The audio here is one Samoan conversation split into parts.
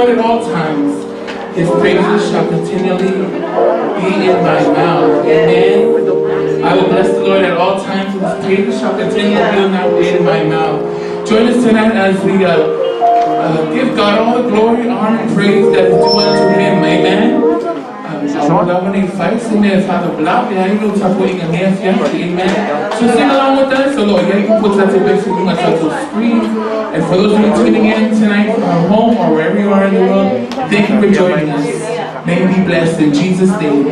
Lord at all times. His praises shall continually be in my mouth. Amen. I will bless the Lord at all times, and his praises shall continually be in my mouth. Join us tonight as we give God all the glory, honor, and praise that is due unto him. Amen. Amen. So sing along with us. Screen. And for those of you tuning in tonight from home or wherever you are in the world, thank you for joining us. May you be blessed in Jesus' name.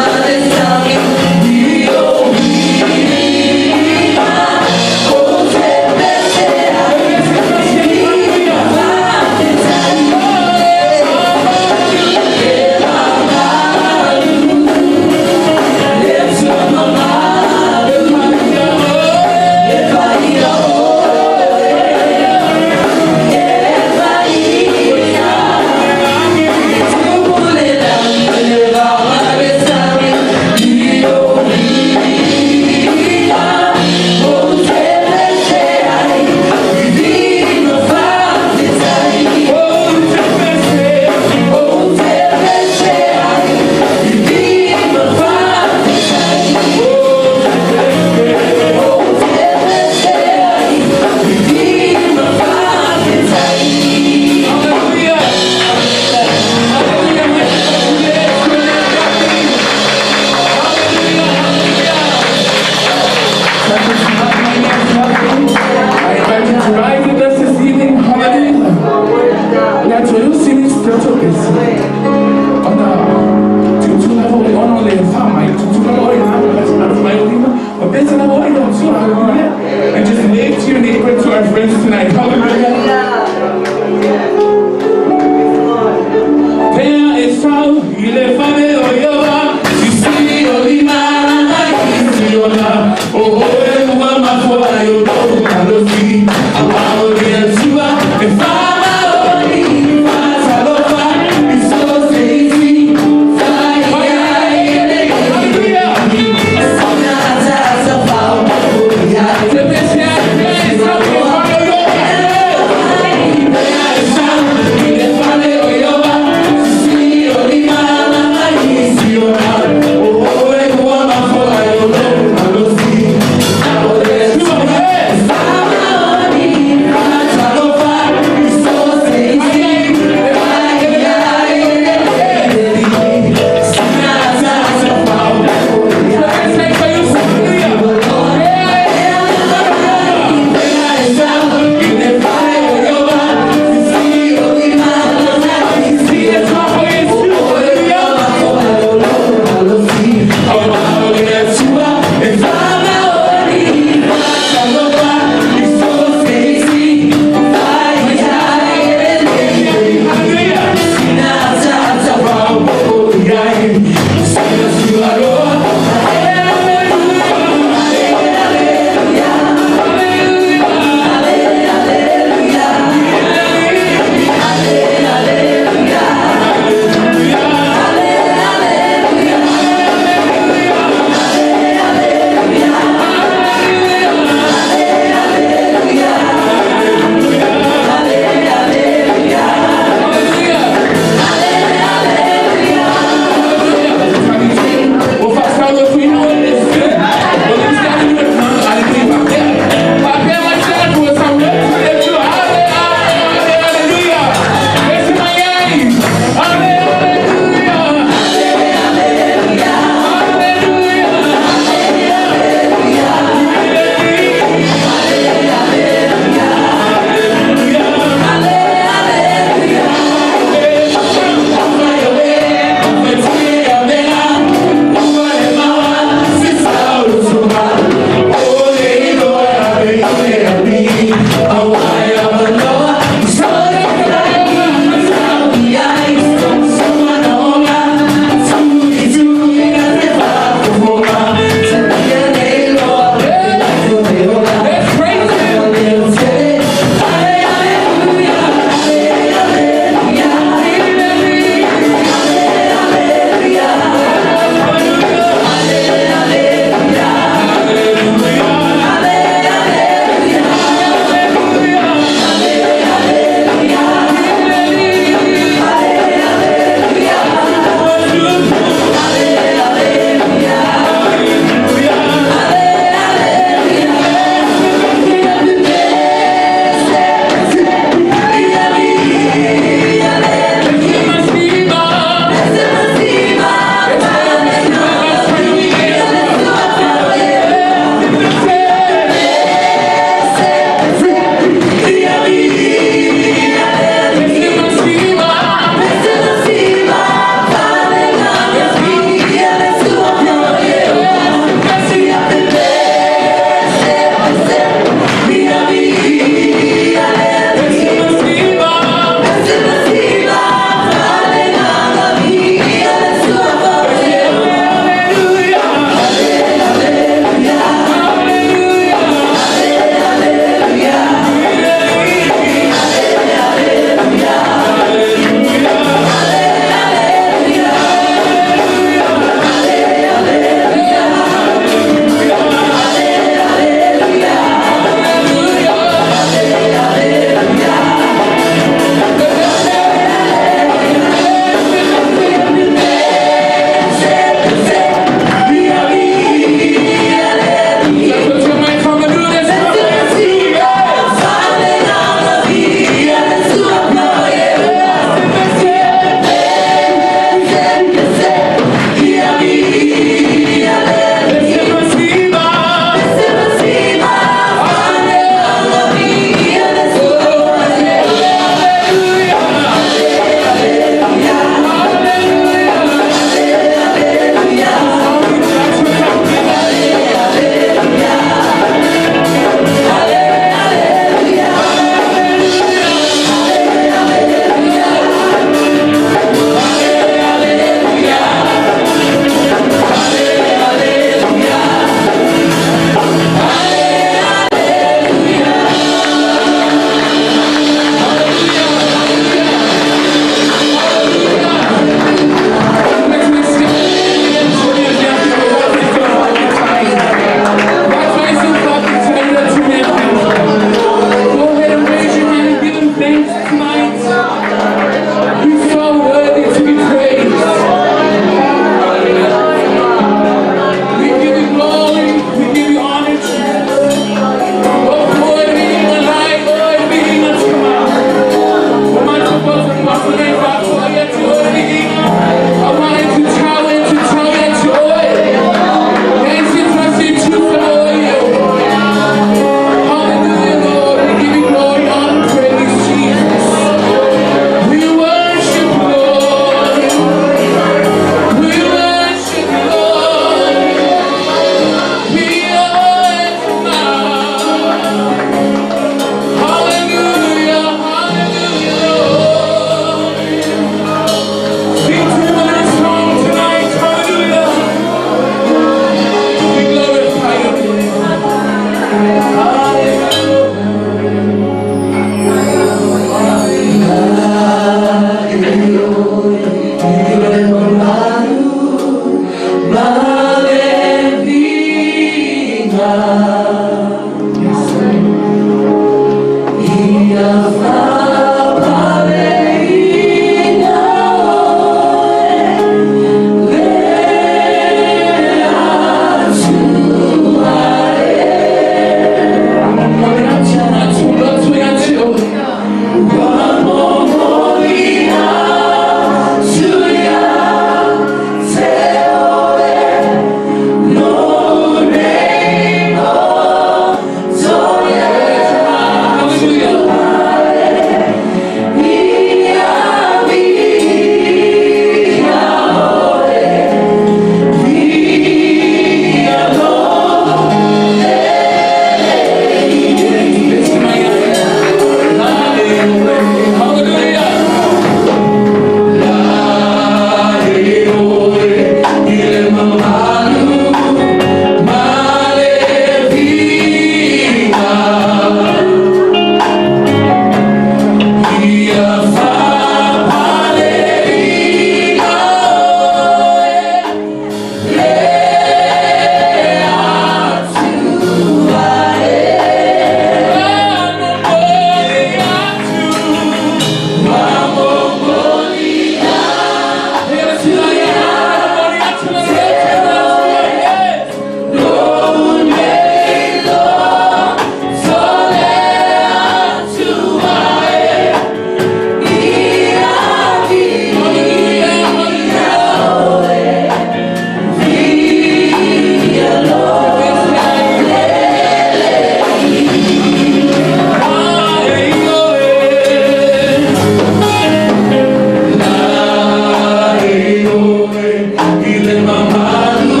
I le mamalu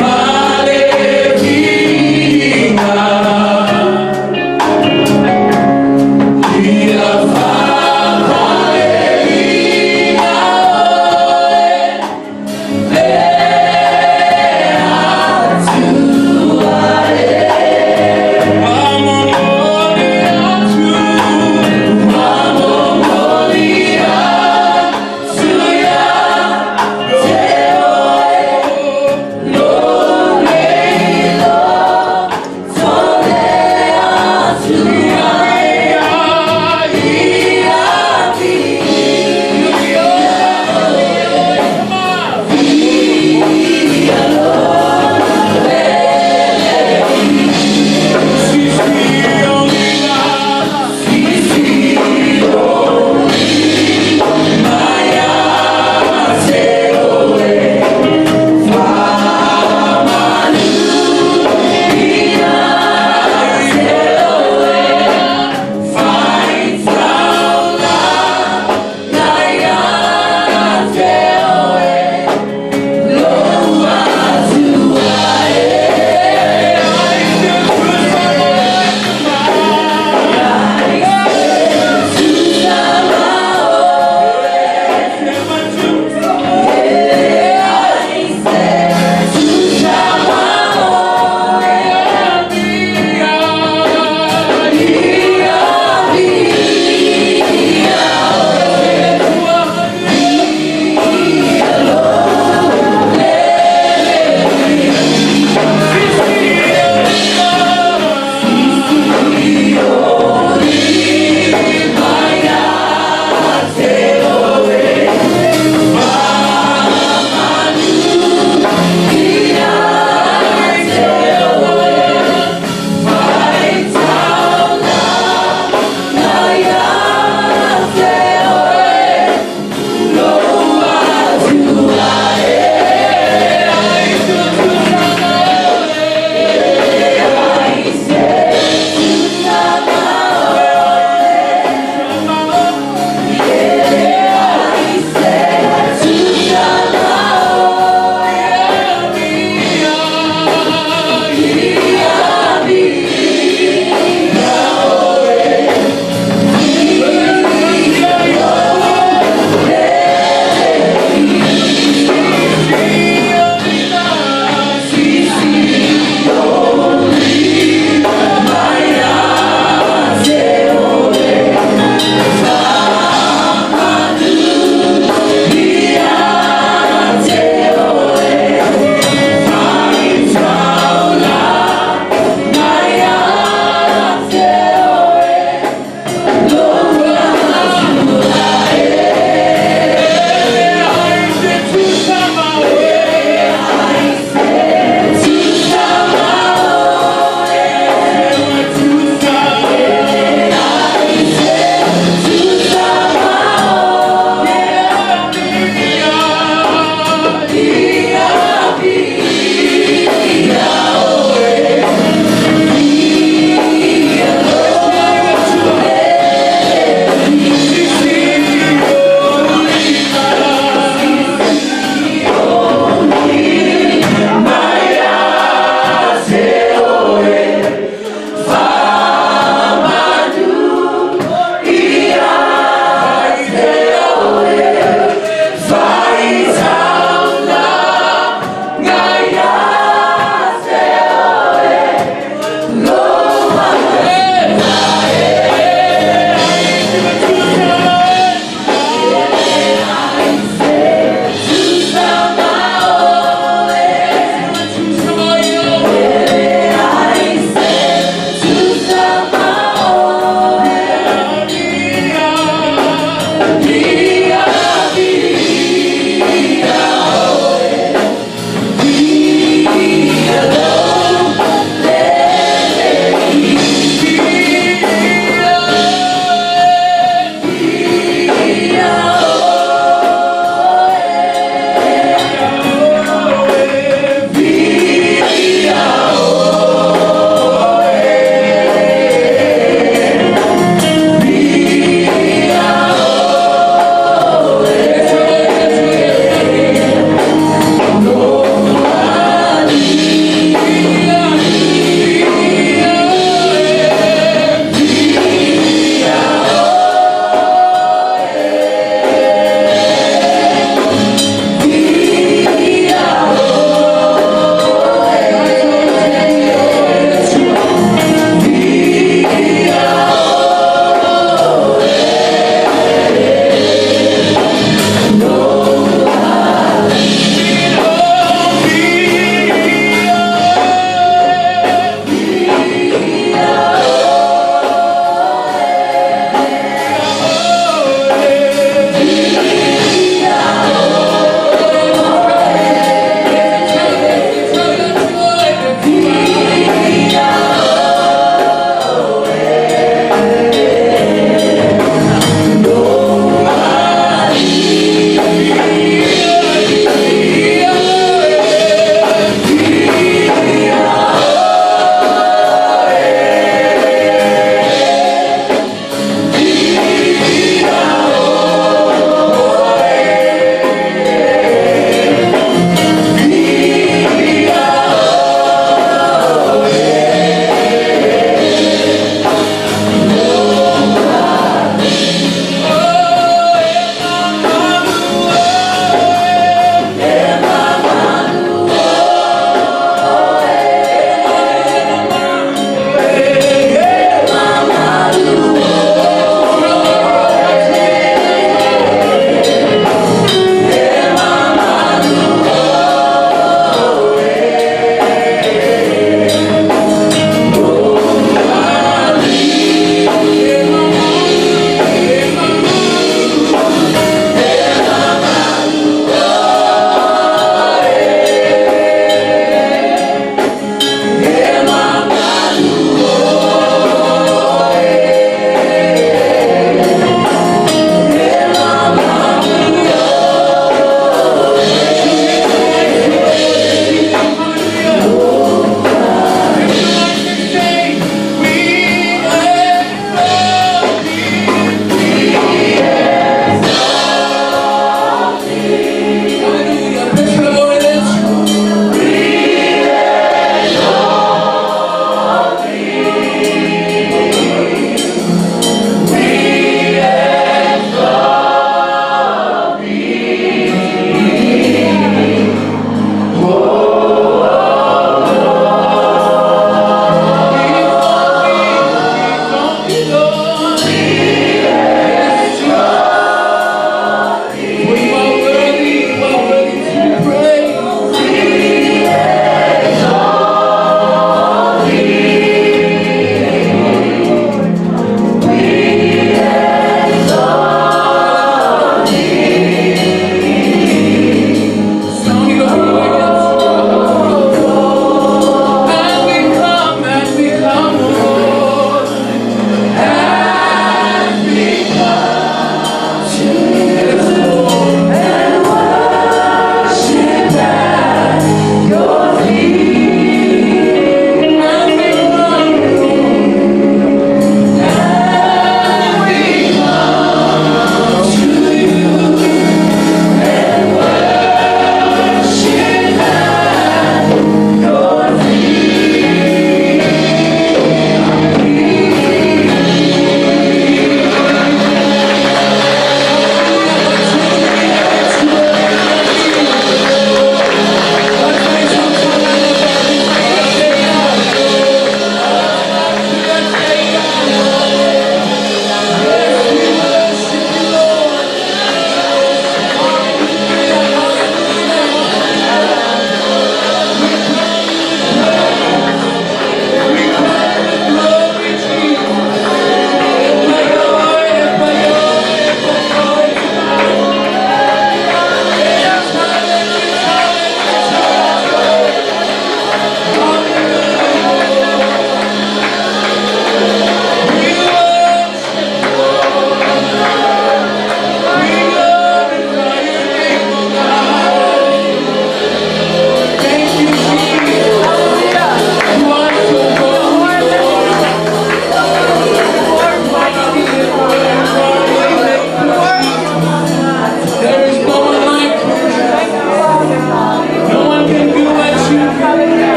ma le viiga. Ia faapalelina oe, le Atua e. Mamomoli atu, mamomoli atu ia te oe.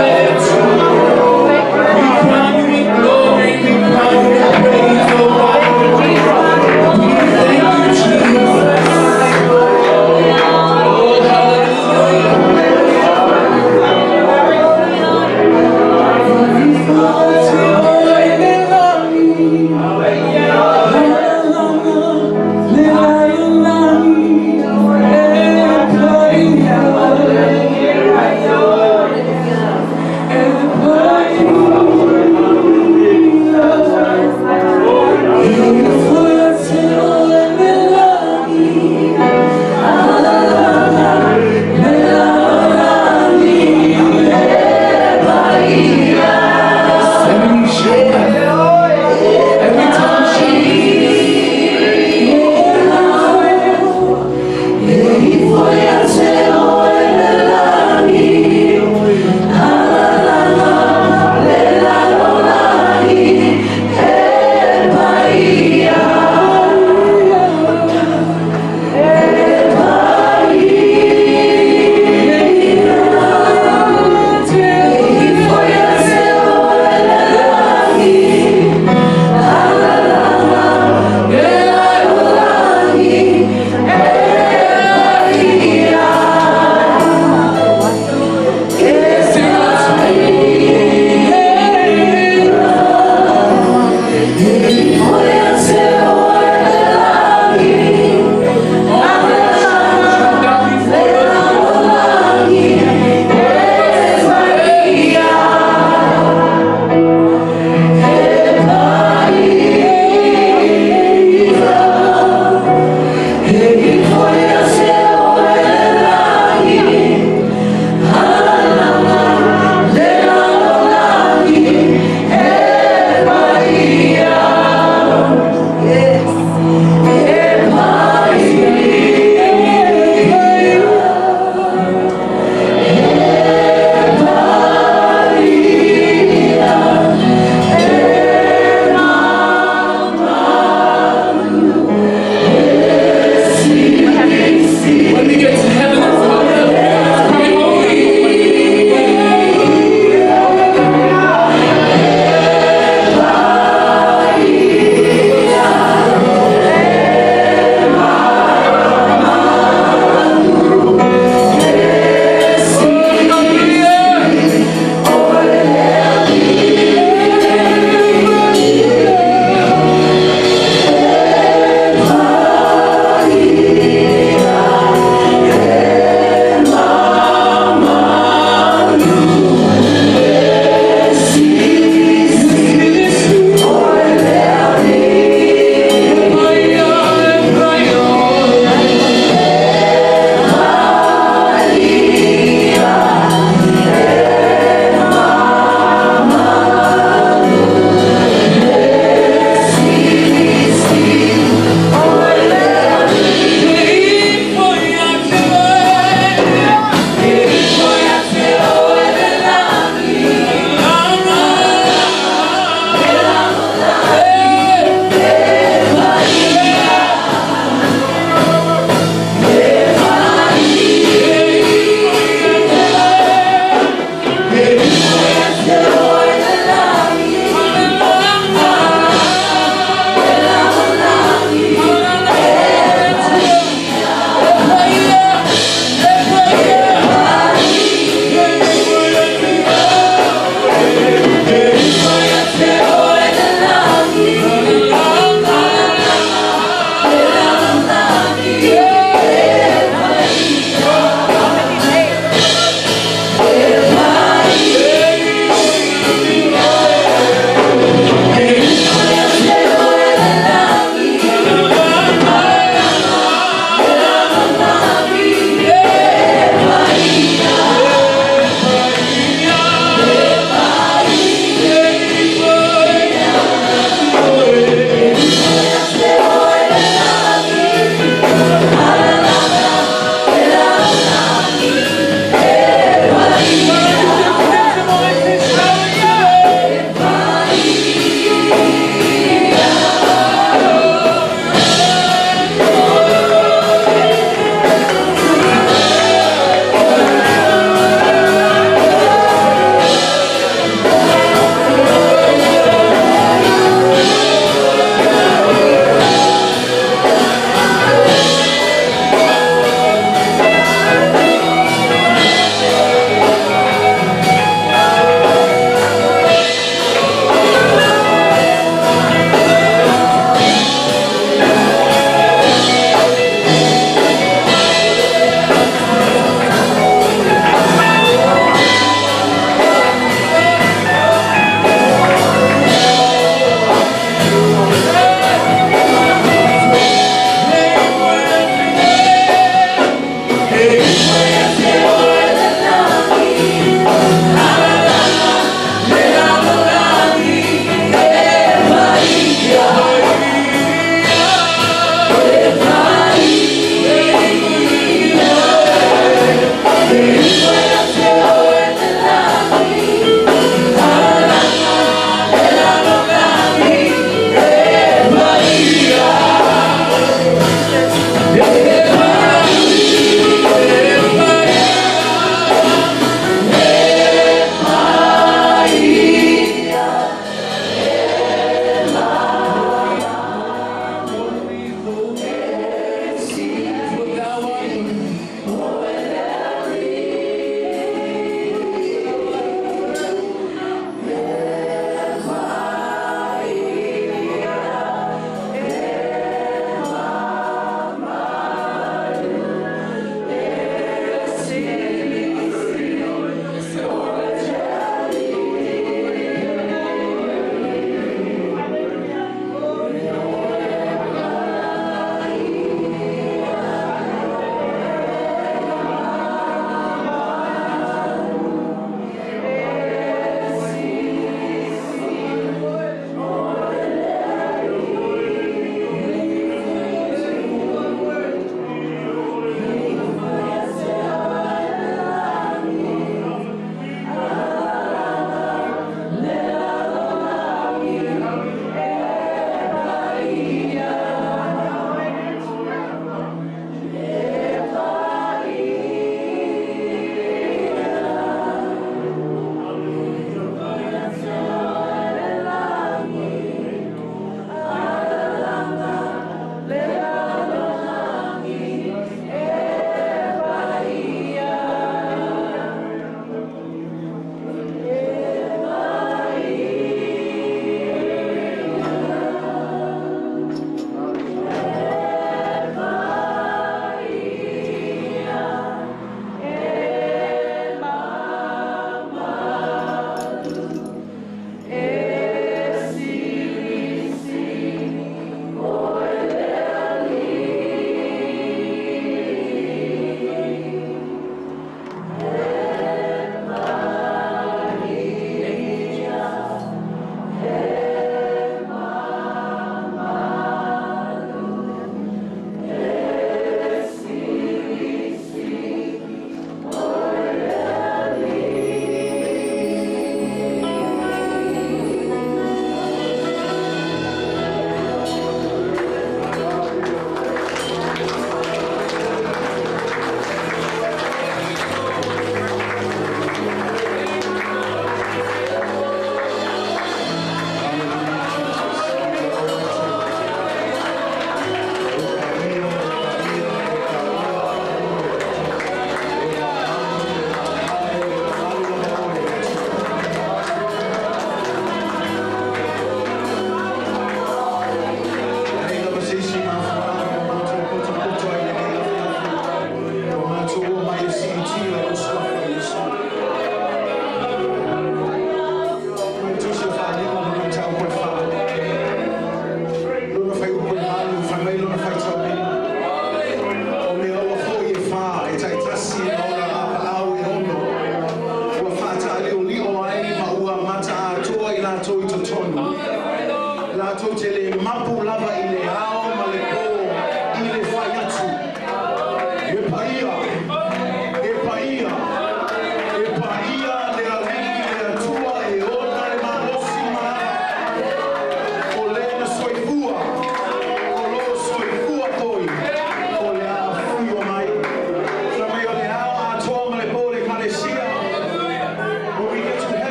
We crown you with glory, we crown you with praise, oh God. We thank you, Jesus. Oh, hallelujah.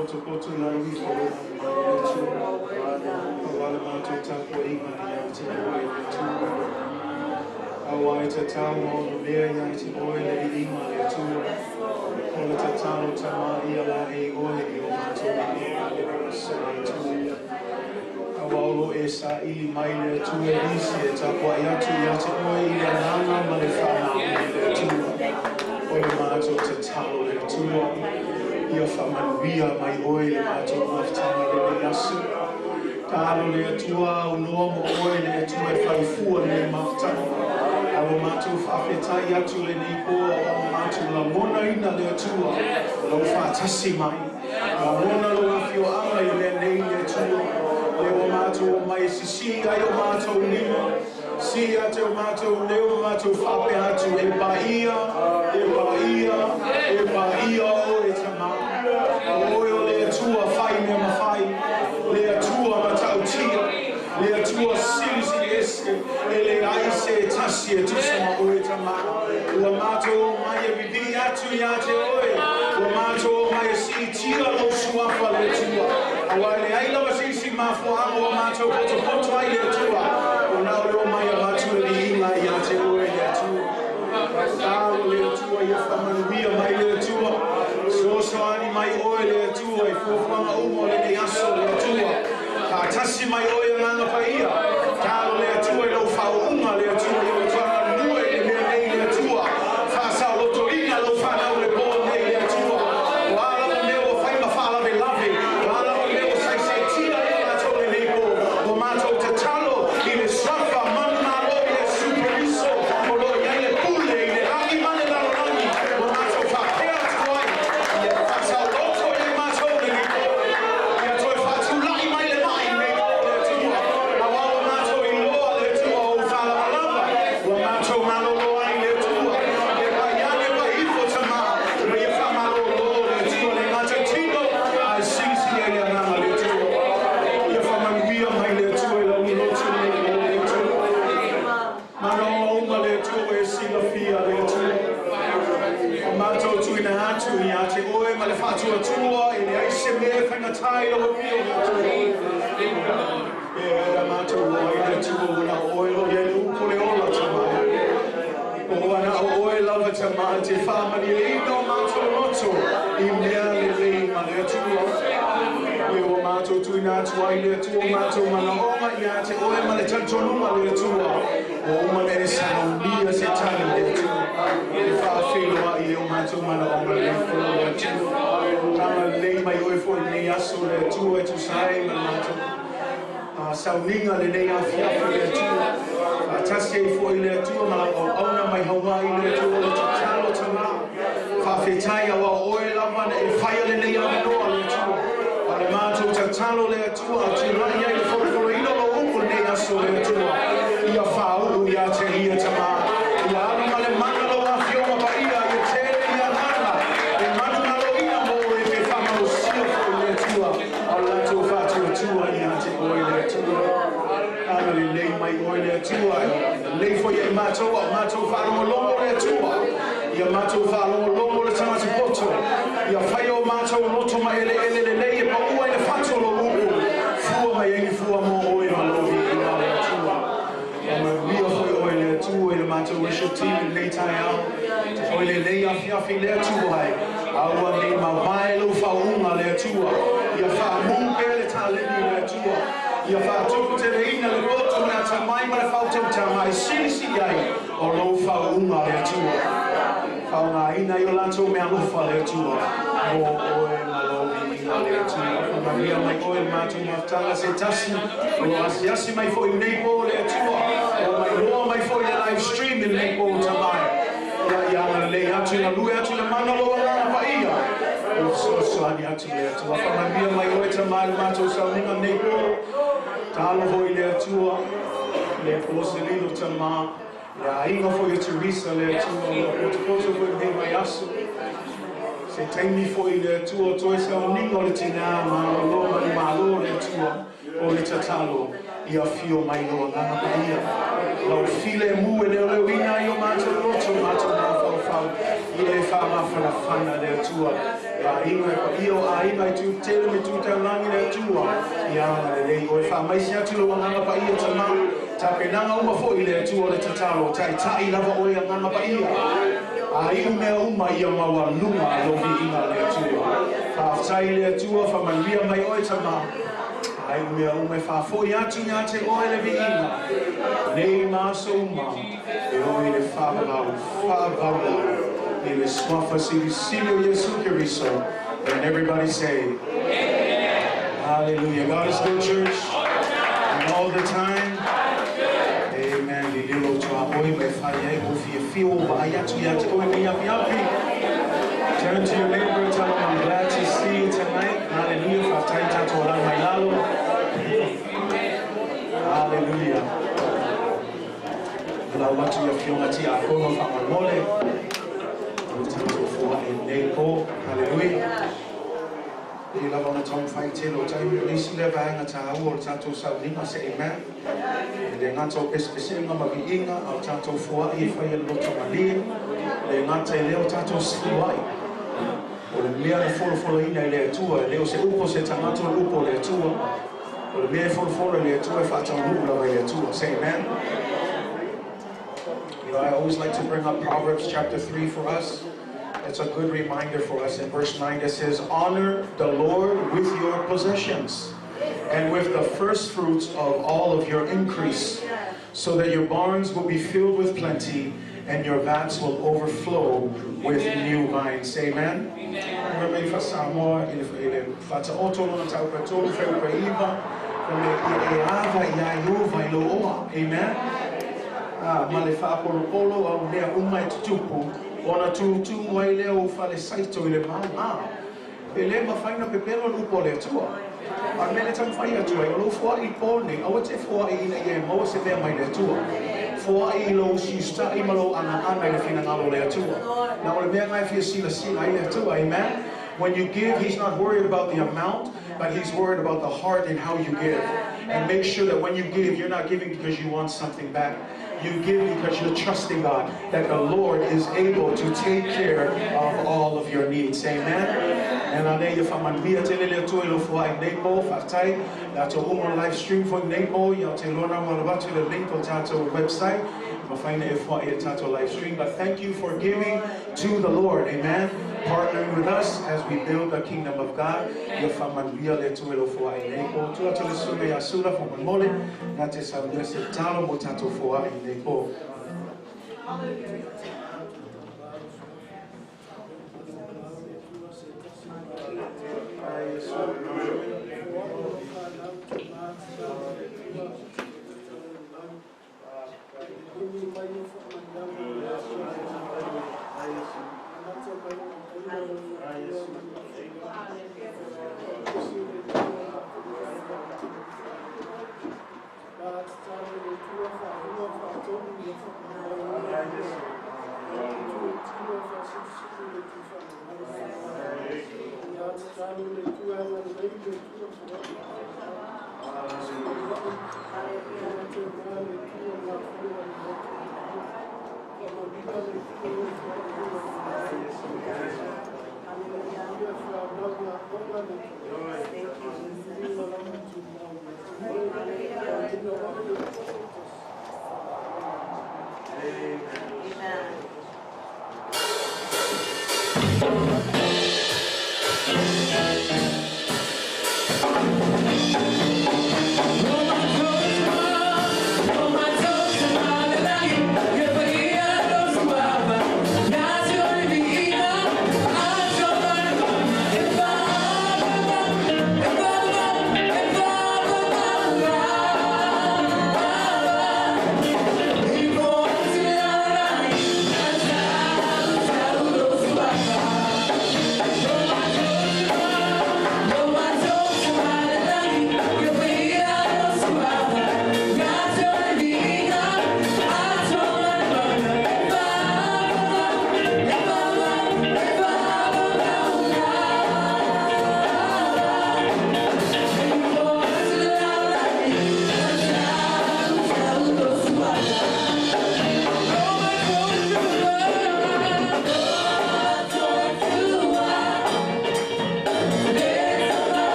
Poto la i fo mai le Atua. Aua le matou tapuaiga ia te oe le Atua. Aua e tatau ma ona mea ia te oe le viiga le Atua. O le tatalo tama ia la e oe i o matou manaoga le aso le Atua. Aua o lo e saili mai le Atua i nisi e tapuai atu ia te oe i le agaga ma le faamaoni le Atua. O le matou tatalo le Atua. Ia faamanuia mai oe le matou mafutaga lenei aso. Talo le Atua aunoa mo oe le Atua e faifua lenei mafutaga. A ua matou faafetai atu lenei po a ua matou lagonaina le Atua lau faatasi mai. Lagona lou afioaga i mea nei le Atua. Le ua matou omai e sisii ai o matou lima. Si ia te o matou leo ma matou faapea atu e paia, e paia, e paia oe tama. O oe o le Atua fai mea mafai, le Atua matautia, le Atua silisili ese, e leai se tasi e tusa ma oe tama. Ua matou omai e vivii atu ia te oe, ua matou omai e siitia lou suafa le Atua. Aua e leai lava se isi mafuaaga ua matou potopoto ai le Atua, o na o le omai avatu le viiga ia te oe le Atua. Talo le Atua ia faamanuia mai le Atua. Sosoani mai oe le Atua i fuafuaga uma o lenei aso le Atua. Faatasi mai oe agaga paia. Talo le Atua i lau faauuga le Atua i lau faagalue i le mea nei le Atua. Faasaolotoina lau fanau le po nei le Atua. O a lava mea ua fai ma faalavelave, o a lava mea ua saisaitia i matou lenei po, ua matou tatalo i le suafa manumalo i Iesu Keriso o lo o i ai le pule i le lagi ma le lalolagi, ua matou faapea atu ai, ia faasaoloto i matou lenei po, ia toe faatulai mai le mai lenei po le Atua. Aua ua matou iloa le Atua o ou faalavalava, ua matou malolo ai le Atua, e paiane paifo tama, ma ia faamalolo le Atua le gatautino, ae silisili ai le agaga le Atua. Ia faamanuia mai le Atua i lau loto nei po le Atua. Manaoga uma le Atua ua e silafia le Atua. O matou tuuina atu ia te oe ma le faatuatua e leai se mea e faigata i lau afio le Atua. E a matou oa i le Atua ua na o oe lo i ai le upu le ola tama. O ua na o oe lava tama te faamalieina o matou loto i mea lelei ma le Atua. E ua matou tuuina atu ai le Atua o matou manaoga ia te oe ma le talitonuga le Atua. O uma ona e saunia se tali le Atua. E faafeiloai e o matou manaoga le po le Atua. Agalelei mai oe foi lenei aso le Atua e tusa ai ma le matou sauniga lenei afiafi le Atua. Faatasi ai foi le Atua ma lau auauna mai Hawaii le Atua o le tatalo tama. Faafetai aua o oe lava na e faia lenei avanoa le Atua. A le matou tatalo le Atua a tulai ai le folofoloina o lou upu lenei aso le Atua. Ia faauu ia te ia tama. Ia alu ma le mana lou afioga paia ia tele i agaga. E manumaloina mo oe pe faamalosia foi le Atua. A o le latou faatuatua ia te oe le Atua. Agalelei mai oe le Atua. Lelei foi ia i matou a o matou faalogologo le Atua. Ia matou faalogologo le tagata poto. Ia fai o matou loto ma eleele lelei e paua i le fatu o lou upu. Fua mai ai ni fua mo oe ma lou viiga le Atua. Faamanuia foi oe le Atua i le matou worship team i lenei taeao. Foi lenei afiafi le Atua e. Aua nei mavae lou faauuga le Atua. Ia faamu pea le taleni le Atua. Ia faatuputeleina le poto ma le atamai ma le faautautaga e silisili ai o lou faauuga le Atua. Faaaogaina ai o latou meaalofa le Atua mo oe ma lou viiga le Atua. Faamanuia mai oe le matou mafutaga se tasi o lo asiasi mai foi i lenei po le Atua. O mai loa mai foi le live stream i lenei po tamae. Ia agalelei atu i galue atu le mana o lou agaga paia. O fesoasoani atu le Atua. Faamanuia mai oe tamae le matou sauniga lenei po. Talo foi le Atua, le po se lilo tama. Le aiga foi o Teresa le Atua, o lo potopoto foi lenei vaiaso. Se taimi foi le Atua o toe sauniga o le tinā malolo ma le malo le Atua o le tatalo. Ia afio mai lou agaga paia. Lau filemu e leoleoina ai o matou loto matou mafaufau. Ia e faamafanafana le Atua Aiga e paia o aiga i tutele me tutaulagi le Atua ia agalelei oe. Faamaise atu lou Agaga Paia tamā, tapenaga uma foʻi le Atua o le tatalo, taitai lava oe Agaga Paia, aiu mea uma ia maualuga lou viiga le Atua. Faafetai i le Atua, faamanuia mai oe tamā, aiu mea uma e faafoʻi atu iā te oe le viiga nei ma aso uma e oo i le faavavau faavavau i le suafa silisili o Iesu Keriso. And everybody say, Amen. Hallelujah. God is good, church. And all the time. Amen. Liliu lou tuaoi ma e fai ai o fiafia ua vaai atu iā te oe nei afiafi. Turn to your neighbor and tell them, "I'm glad to see you tonight." Hallelujah. Faafetai tatou alaga mai lalo. Hallelujah. Lau atu i afioga tiakono faamolemole. O tatou foaʻi nei po. Hallelujah. I lava ona taumafai tele o taimi o nisi lea vaega taua o le tatou sauniga se amen. E le gata o pesepesega ma viiga a o tatou foaʻi e fai e le loto malie. Le gata i lea o tatou siuai. O le mea e folofoloina i le Atua, e le o se upu se tagata o le upu o le Atua. O le mea e folofolo i le Atua e faataunuu lava i le Atua. Say amen. I always like to bring up Proverbs chapter 3 for us. It's a good reminder for us. In verse 9 it says, "Honor the Lord with your possessions and with the first fruits of all of your increase, so that your barns will be filled with plenty and your vats will overflow with new wine." Say amen. Amen. Samoa i le faataoto lona taupa tolu fuaiupe 9 me ia e ava iā Ieova i lou oa. Amen. Ah, ma le faapolopolo au mea uma e tutupu ona tutumu ai lea o fale saito i le maumā. E lē mafai ona pepelo le upu o le Atua. A mea le taumafai atu ai, o lou foaʻi po nei, aua te foaʻi ina ia e maua se mea mai le Atua. Foaʻi i lou siustaʻi ma lou agaga i le finagalo o le Atua. Na o le mea lena e fia silasila ai le Atua. Amen. When you give, He's not worried about the amount, but He's worried about the heart and how you give. And make sure that when you give, you're not giving because you want something back. You give because you're trusting God that the Lord is able to take care of all of your needs. Amen. And ane ia faamanuia tele le Atua i lou foaʻi nei po. Faafetai tatou uma live stream foi nei po ia te lona ua atu le link o tatou website. Mafai ona e foaʻi e tatou live stream. But thank you for giving to the Lord. Amen. Partnering with us as we build the kingdom of God. Ia faamanuia le Atua i lou foaʻi nei po. Tuu atu le susuga ia Sula faamolemole. Na te saunia se tatalo mo tatou foaʻi nei po.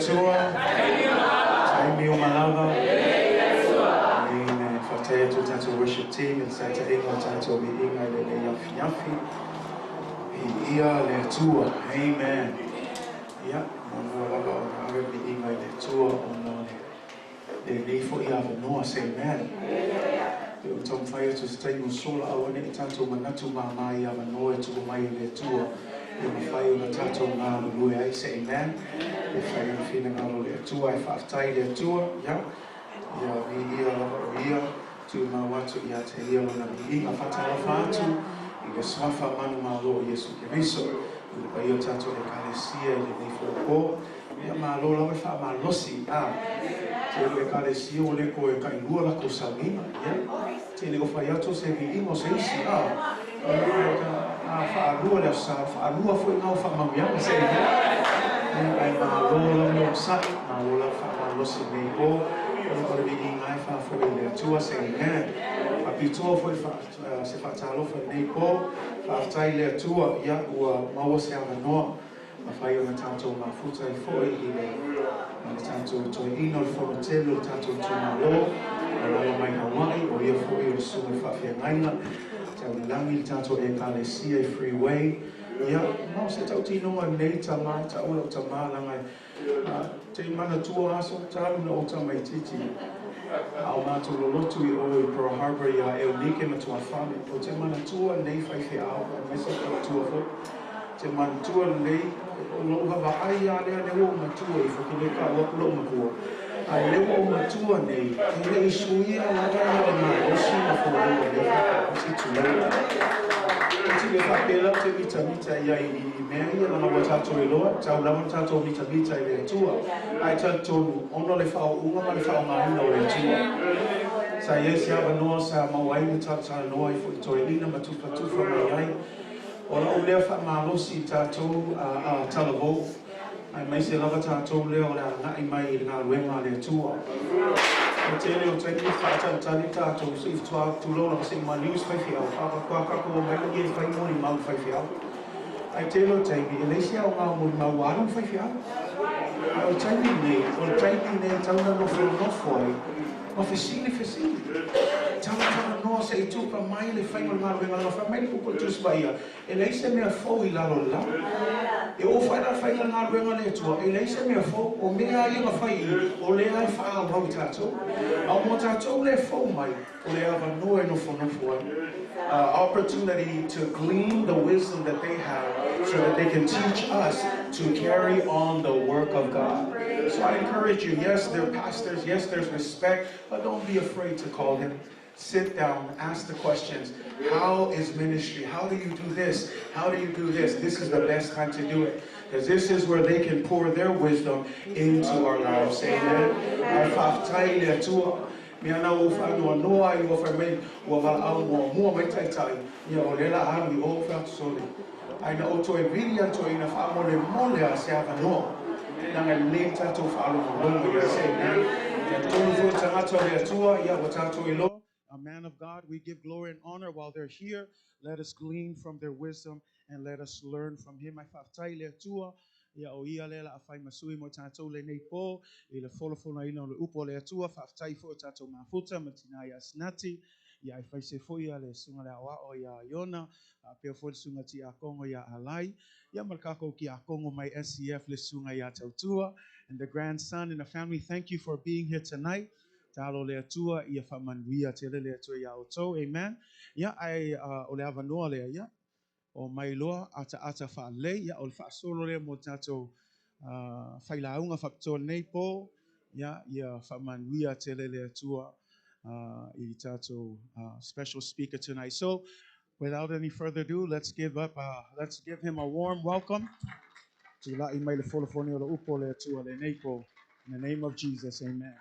Atua. Taimi uma lava. Amen. Faafetai atu tatou worship team i le taitaiga o tatou viiga i lenei afiafi. Viia le Atua. Amen. Ia, muamua lava ona ave le viiga i le Atua ona o lenei foi avanoa. Say amen. E pei ona taumafai atu i se taimi ua sola, aua ne i tatou manatu māmā i avanoa e tuu mai e le Atua e mafai ona tatou galulue ai. Say amen. E fai ona finagalo o le Atua. Ae faafetai i le Atua. Ia, ia viia lava o Ia, tumau atu ia te Ia lona viiga. Faatalofa atu i le suafa manumalo o Iesu Keriso i le paia o tatou Ekalesia i lenei foi po. Ia, malo lava le faamalosi. A tele o Ekalesia ua le toe tailua latou sauniga. Ia, tele o fai atu o se viiga o se isi. A a faalua le aso Sa, faalua foi na o faamanuiaga. Se amen. Ia, ae malo lava le onosai, malo lava faamalosi i lenei po. O le viiga e faafoi i le Atua. Se amen. Faapitoa foi se faatalofa i lenei po. Faafetai i le Atua, ia, ua maua se avanoa mafai ona tatou mafuta ai foi i le tatou toeaina o le fono tele o le tatou itumalo e alaala mai Hawaii, o ia foi o le susuga i le faafeagaiga tau i lagi i le tatou Ekalesia i Freeway. Ia, ma o se tautinoga lenei tama, taua lau tama leaga te i manatua aso talu na ou tamaitiiti a o matou lolotu i o i Pearl Harbor iā Eunike ma tuafale. Ou te manatua lenei faifeau aemaise tautua foi. Te manatua lenei o lou vaavaai lava lea, lea ua ou matua ifo, ke le tau atu lou matua, ae lea ua ou matua nei, e le i suia lava ia le malosi ma foliga o lea faifeau, se i tulou. Ou te le faapea la ou te mitamita i ai i mea ia, leaga ua tatou iloa, e tatau lava ona tatou mitamita i le Atua, ae talitonu ona o le faauuga ma le faaaogaina o le Atua. Sa i ai se avanoa sa maua ai le talatalanoa ai foi i toeaiina ma tufatufa mai ai. O lau lea faamalosi i tatou a talavou, aemaise lava tatou lea o le a agai mai i le galuega a le Atua. O le tele o taimi e faatalitali tatou se i tulou lava se i maliu se faifeau, faatoa tatou omai lea e fai molimau i faifeau. Ae tele o taimi e leai se aoga o molimau ua alu le faifeau. Ae o le taimi lenei, o le taimi lenei e tatau ona nofonofo ai ma fesili fesili. Talatalanoa se i tupa mai le faiga o le galuega leaga fai mai le Upu a le Tusi Paia, e leai se mea fou i lalo o le lagi. E oo foi la i le faiga o le galuega a le Atua, e leai se mea fou, o mea lava ia na fai i i, o lea e faaauau i tatou. A o mo tatou lea e fou mai, o le avanoa e nofonofo ai. Opportunity to glean the wisdom that they have so that they can teach us to carry on the work of God. So I encourage you, yes, they're pastors, yes, there's respect, but don't be afraid to call them. Sit down, ask the questions. How is ministry? How do you do this? How do you do this? This is the best time to do it. Because this is where they can pour their wisdom into our lives. Amen. Ae faafetai i le Atua. Mea na ua ou faanoanoa ai ua fai mai ua valaau muamua mai taitai, ia o lea la alu i o fai atu sole. Ae na ou toe vili atu ai na faamolemole a se avanoa. Leaga e lelei le tatou faalogologo ia se mea. Talitonu foi tagata o le Atua, ia ua tatou iloa. A man of God, we give glory and honor while they're here. Let us glean from their wisdom and let us learn from him. Ae faafetai i le Atua, ia o Ia lea la a fai ma sui mo tatou lenei po i le folafolaina o le upu a le Atua. Faafetai foi o tatou mafuta ma tina ia Asenati, ia ai faise foi ia le susuga le aoao ia Iona, faapea foi le susuga tiakono ia Alai, ia ma le kakou tiakono mai SCF le susuga ia Tautua, and the grandson and the family. Thank you for being here tonight. Talo le Atua ia faamanuia tele le Atua iā outou. Amen. Ia, ae o le avanoa lea, ia, o mai loa ataata faalelei, ia, o le faasolo lea mo tatou failauga faapitoa lenei po, ia, ia faamanuia tele le Atua i tatou special speaker tonight. So, without any further ado, let's give him a warm welcome. Tula'i mai le folafolaina o le upu o le Atua lenei po. In the name of Jesus, amen.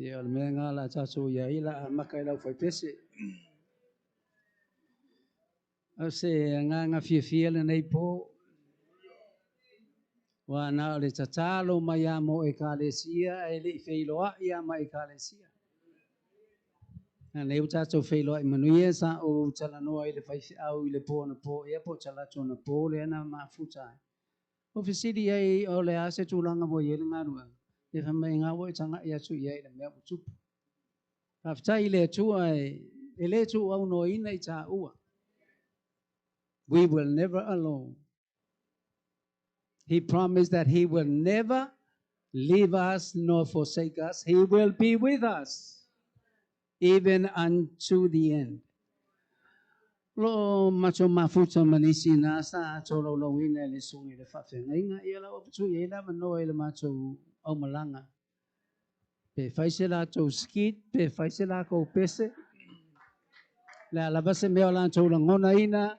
Ia, o le mea lena o le a tatou i ai, o le a amata i le aufaipese. O se agaga fiafia lenei po. Ua na o le tatalo mai lava mo Ekalesia ae le i feiloai lava ma Ekalesia. A lea ua tatou feiloai manuia, sa ou talanoa i le faifeau i le po anapo ea po o talaatu anapo lea na mafuta ai. Ua fesili ai o le a se tulaga ua i ai le galuega, ia fai mai ga ua e tagai atu i ai i le mea ua tupu. Faafetai i le Atua e le tuuaunoaina i taua. We will never alone. He promised that he will never leave us nor forsake us. He will be with us even unto the end. O lo o matou mafuta ma nisi na sa tolaulauina e le susuga i le faafeagaiga, ia la ua patu i ai le avanoa i le matou aumalaga. Pe fai se latou skit, pe fai se lakou pese, le a lava se mea o latou lagonaina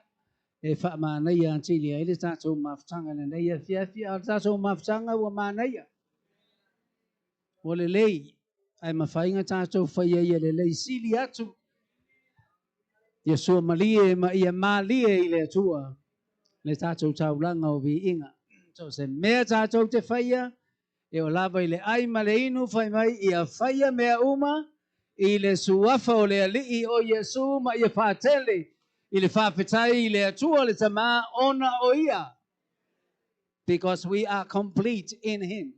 e faamanaia atili ai le tatou mafutaga i lenei afiafi, a o le tatou mafutaga ua manaia, ua lelei, ae mafai ona tatou faia ia lelei sili atu, ia suamalie ma ia malie i le Atua le tatou taulaga o viiga. So se mea tatou te faia, e oo lava i le ai ma le inu, fai mai ia faia mea uma i le suafa o le Alii o Iesu ma ia faatele i le faafetai i le Atua le Tama ona o ia. Because we are complete in him.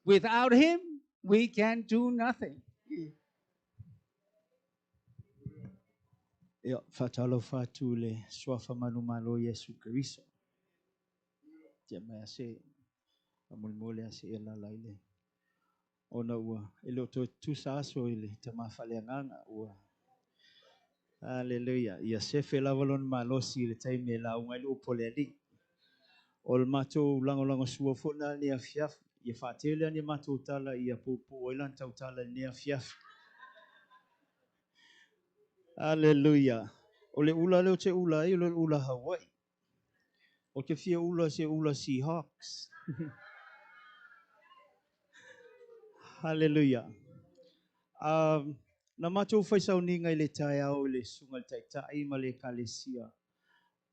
Without him, we can do nothing. Ia, faatalofa atu i le Suafa manumalo o Iesu Keriso. Tia mai ase faamolemole ase e alaala i le ona ua e le o toe tutusa aso i le tama faaleagaga ua Haleluia. Ia sefe lava lona malosi i le taimi e lauga ai le upu a le Alii. O le matou lagolagosua foi lena i lenei afiafi. Ia faatele ane matou tala ia puupuu ai lana tautala i lenei afiafi. Haleluia. O le ula lea ou te ula ai, o le ula Hawaii. Ou te fia ula se ula Seahawks. Haleluia. Na matou fai sauniga i le taeao i le Susuga i le Taitai ma le Ekalesia.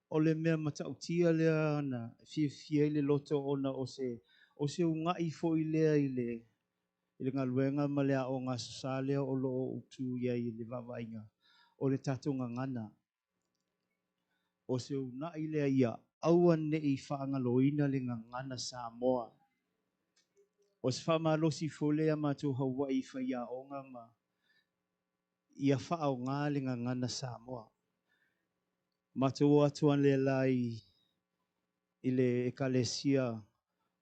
O le mea matautia lea na fiafia ai le loto ona o se, o se uga'i foi lea i le, i le galuega ma le aoga Aso Sa lea o lo o ou tu i ai i le vaavaaiga o le tatou gagana. O se una'i lea ia aua ne i faagaloina le gagana Samoa. O se faamalosi foi lea ia matou Hawaii i faiaoga ma ia faaaoga le gagana Samoa. Matou o atu analeila i i le Ekalesia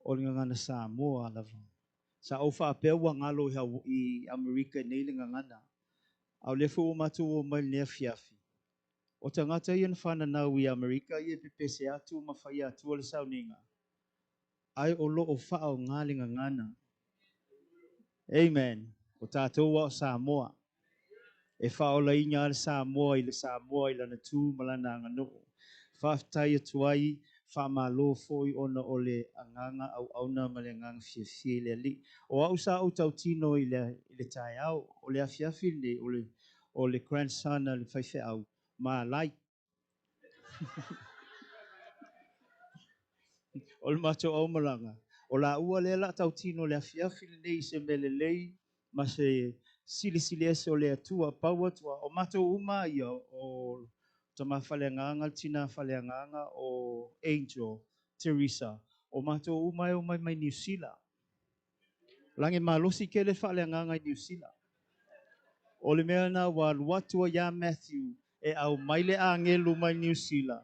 o le Gagana Samoa lava. Sa ou faapea ua galo i i Amerika i nei le gagana, a o lea foi ua matou o mai i lenei afiafi. O tagata ia na fananau i Amerika ia e pepese atu ma faia atua le sauniga, ae o lo o faaaoga le gagana. Amen. O tatou a o Samoa. E faaolaina lava le Samoa i le Samoa i lana tu ma lana aganuu. Faafetai atu ai, faamalo foi ona o le agaga auauna ma le agaga fiafia i le Alii. O au sa ou tautino i le i le taeao, o le afiafi lenei, o le o le grandson a le faifeau, Malai. O le matou aumalaga, o laua lea la tautino le afiafi lenei i se mea lelei ma se silisili ese o le Atua. Pau atu lava, o matou uma ia, o tama faleagaga, le tina faleagaga, o Angel, Teresa, o matou uma e omai mai Niu Sila. Lage malosi tele faaleagaga i Niu Sila. O le mea lena ua alu atu ai ia Matthew e aumai le agelu mai Niu Sila.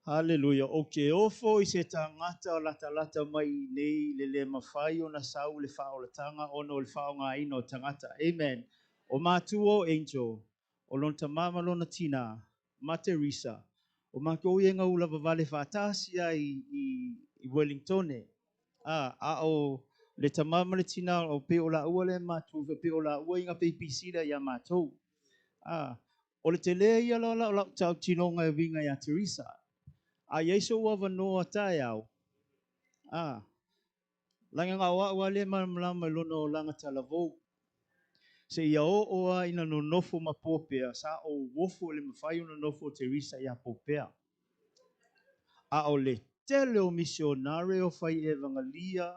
Haleluia! Ou te ofo i se tagata latalata mai i inei i le le mafai ona sau i le faaolataga ona o le faaaogaina o tagata. Amen. O matua o Angel, o lona tama ma lona tina, ma Teresa, o matou ia e gaulavavale faatasi lava i, i, i Wellingtone. A, a o le tama ma le tina, o pei o laua lea e matua, pei o laua i ga babysitter ia matou. A, o le tele ia la o lau tautinoga e uiga ia Teresa. A i ai sou avanoa taeao, a, laga na o au lava lea e malamalama i lona olaga talavou. Seia oo lava ina nonofo ma Popea, sa ou ofo i le mafai ona nofo o Teresa ia Popea. A o le. Tele o misionare o fai evangalia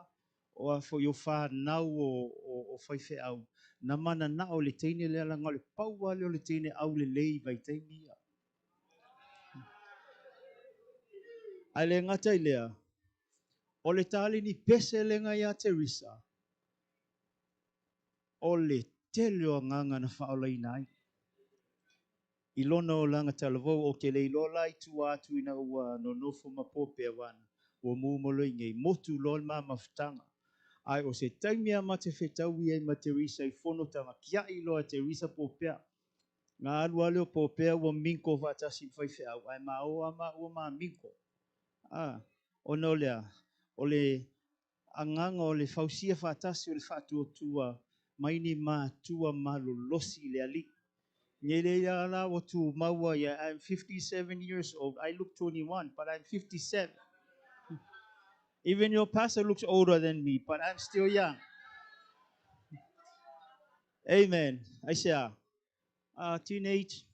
o a foi o whanau o fai wheau. Na mana na o le teine le alanga o le paua le o le teine au le lei vai teimi ia. Ai le ngata i lea, o le tālini pese lenga ia Teresa, o le tele o nganga na whaolaina ai. I lona o langa talavou o ke leiloa la i tua atu ina ua nonofo ma pōpea wana, ua mumolo i ngei motu loa le mamafutaga. Ai o se taimi a ma te whetaui ai ma Teresa i fonotanga, kia i loa Teresa pōpea. Ngā alu ale o pōpea ua minko whaatasi whai wheau, ai ma oa ma ua ma minko. Ah, o no lea, o le anganga o le fausia whaatasi o le whaatuatua, maini mātua malolosi le ali. Ngele ia la o tu maua ia, I'm 57 years old. I look 21, but I'm 57. Even your pastor looks older than me, but I'm still young. Amen. I say, teenage,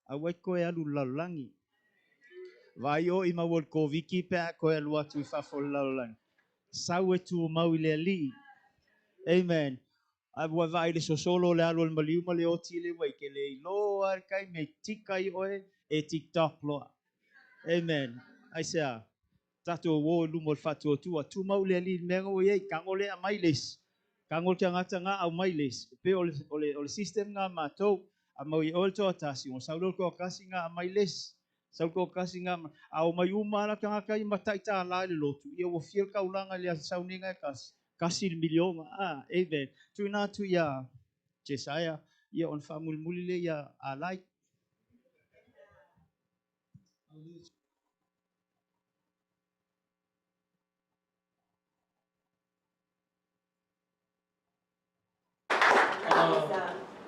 a wai koe alu lallangi. Vai o i maua ko viki pe a koe alu atu i whafo lallangi. Sau e tu mau i le ali. Amen. A ua vai le sosolo le alu o le maliu ma le oti le wai ke le iloa le kai me tika i oe e TikTok loa. Amen. I say, tatou o lumo le whatuatua. Tu mau le ali mea o iei, kango le a mai les. Kango te angata ngā au mai les. Pe o le system ngā mātou, a mau i oe toa tasi, o saulo ko kasi ngā a mai les. Sau ko kasi ngā, a o mai umara ka ngā kai matai tā la le lotu. Ia ua fiel kaulanga le sauninga e kasi. Kasi le milionga. Ah, amen. Tu nā tu ia Jesaya, ia on whamulimuli le ia alai.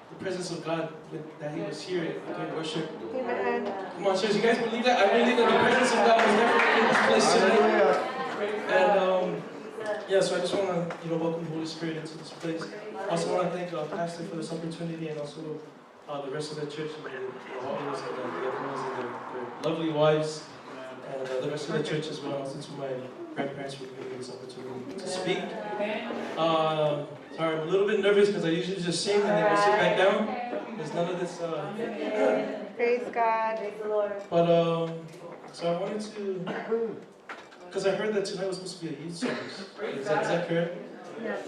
The presence of God, that He was here during worship. Amen. Come on, church, you guys believe that? I believe that the presence of God was definitely in this place tonight. And yeah, so I just want to, welcome the Holy Spirit into this place. I also want to thank Pastor for this opportunity, and also the rest of the church, and the Hawaiians and the Japanese and their lovely wives, and the rest of the church as well. Also to my grandparents for giving me this opportunity to speak. Sorry, I'm a little bit nervous because I usually just sing and then go sit back down. There's none of this. Praise God. Praise the Lord. But so I wanted to, because I heard that tonight was supposed to be a youth service. Is that correct? Yes.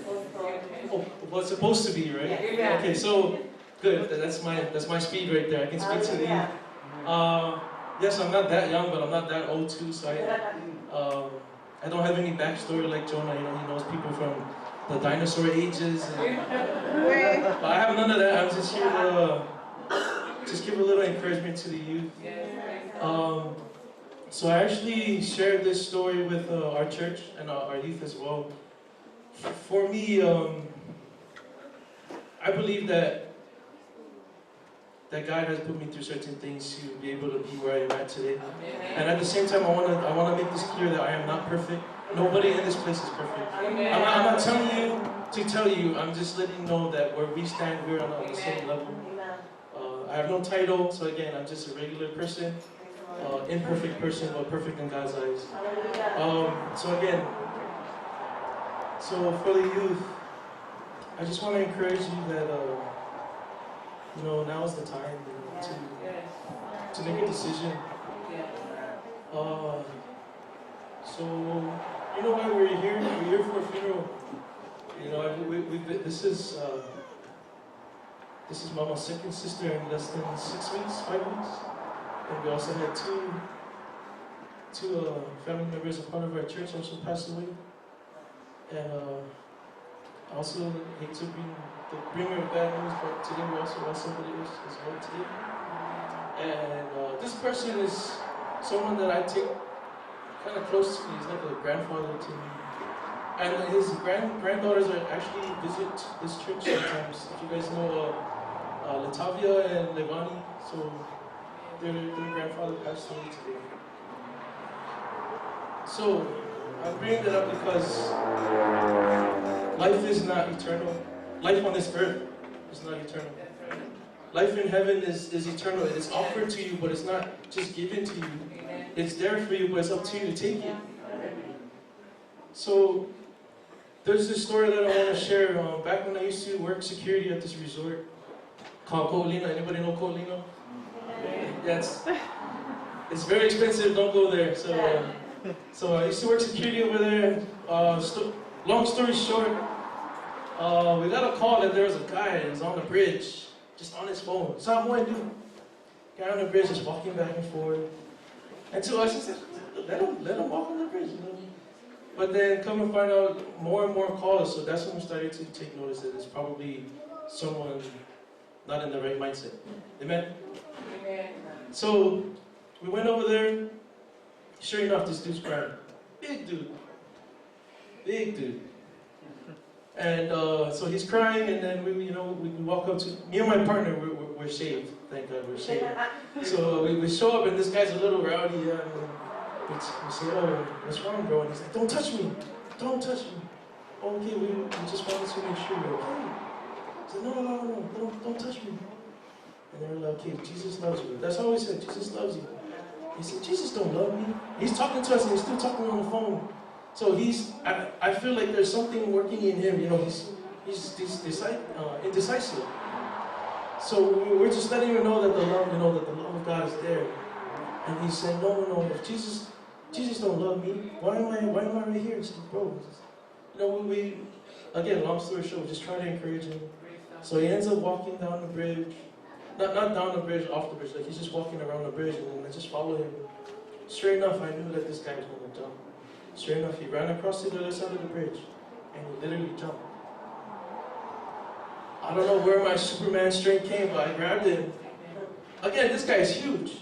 Oh, well, it's supposed to be, right? Yeah. Okay, so good. That's my speed right there. I can speak to the youth. Yes, I'm not that young, but I'm not that old too. So I don't have any backstory like Jonah. You know, he knows people from the dinosaur ages. But I have none of that. I'm just here to just give a little encouragement to the youth. So I actually shared this story with our church and our youth as well. For me, I believe that God has put me through certain things to be able to be where I am at today. And at the same time, I wanna make this clear that I am not perfect. Nobody in this place is perfect. I'm not telling you to tell you. I'm just letting you know that where we stand, we're on the same level. I have no title, so again, I'm just a regular person, imperfect person, but perfect in God's eyes. So again, so for the youth, I just want to encourage you that now is the time, to make a decision. So you know why we're here? We're here for a funeral. You know, this is Mama's second sister in less than 6 weeks, 5 weeks, and we also had two family members, a part of our church, also passed away. And I also hate to bring the bringer of bad news, but today we also lost somebody else as well today. And this person is someone that I take kind of close to me. He's like a grandfather to me. And his granddaughters are actually visit this church sometimes. If you guys know Latavia and Levani, so their grandfather passed away today. So I'm bringing that up because life is not eternal. Life on this earth is not eternal. Life in heaven is eternal. It's offered to you, but it's not just given to you. It's there for you, but it's up to you to take it. So there's this story that I want to share. Back when I used to work security at this resort called Ko'olina. Anybody know Ko'olina? Yeah, it's very expensive. Don't go there. So I used to work security over there. Long story short, we got a call that there was a guy that was on the bridge, just on his phone. Samoan dude. Guy on the bridge just walking back and forth. And to us, he said, let him walk on the bridge, you know. But then come and find out more and more calls, so that's when we started to take notice that it's probably someone not in the right mindset. Amen? Amen. So we went over there. Sure enough, this dude's crying. Big dude. Big dude. And so he's crying, and then we walk up to, me and my partner, we're saved. Thank God we're saved. So we show up, and this guy's a little rowdy. And we say, oh, what's wrong, bro? And he's like, don't touch me. Don't touch me. Okay, we just wanted to make sure you're okay. He said, no, don't touch me. And they were like, okay, Jesus loves you. That's all we said, Jesus loves you. He said, Jesus don't love me. He's talking to us, and he's still talking on the phone. So I feel like there's something working in him, you know, he's indecisive. So we're just letting him know that the love, you know, that the love of God is there. And he said, no, if Jesus don't love me, why am I right here? He said, bro, you know, we again, long story short, we're just trying to encourage him. So he ends up walking down the bridge, not down the bridge, off the bridge, like he's just walking around the bridge, and then I just follow him. Straight enough, I knew that this guy was going to jump. Sure enough, he ran across to the other side of the bridge, and he literally jumped. I don't know where my Superman strength came, but I grabbed him. Again, this guy is huge.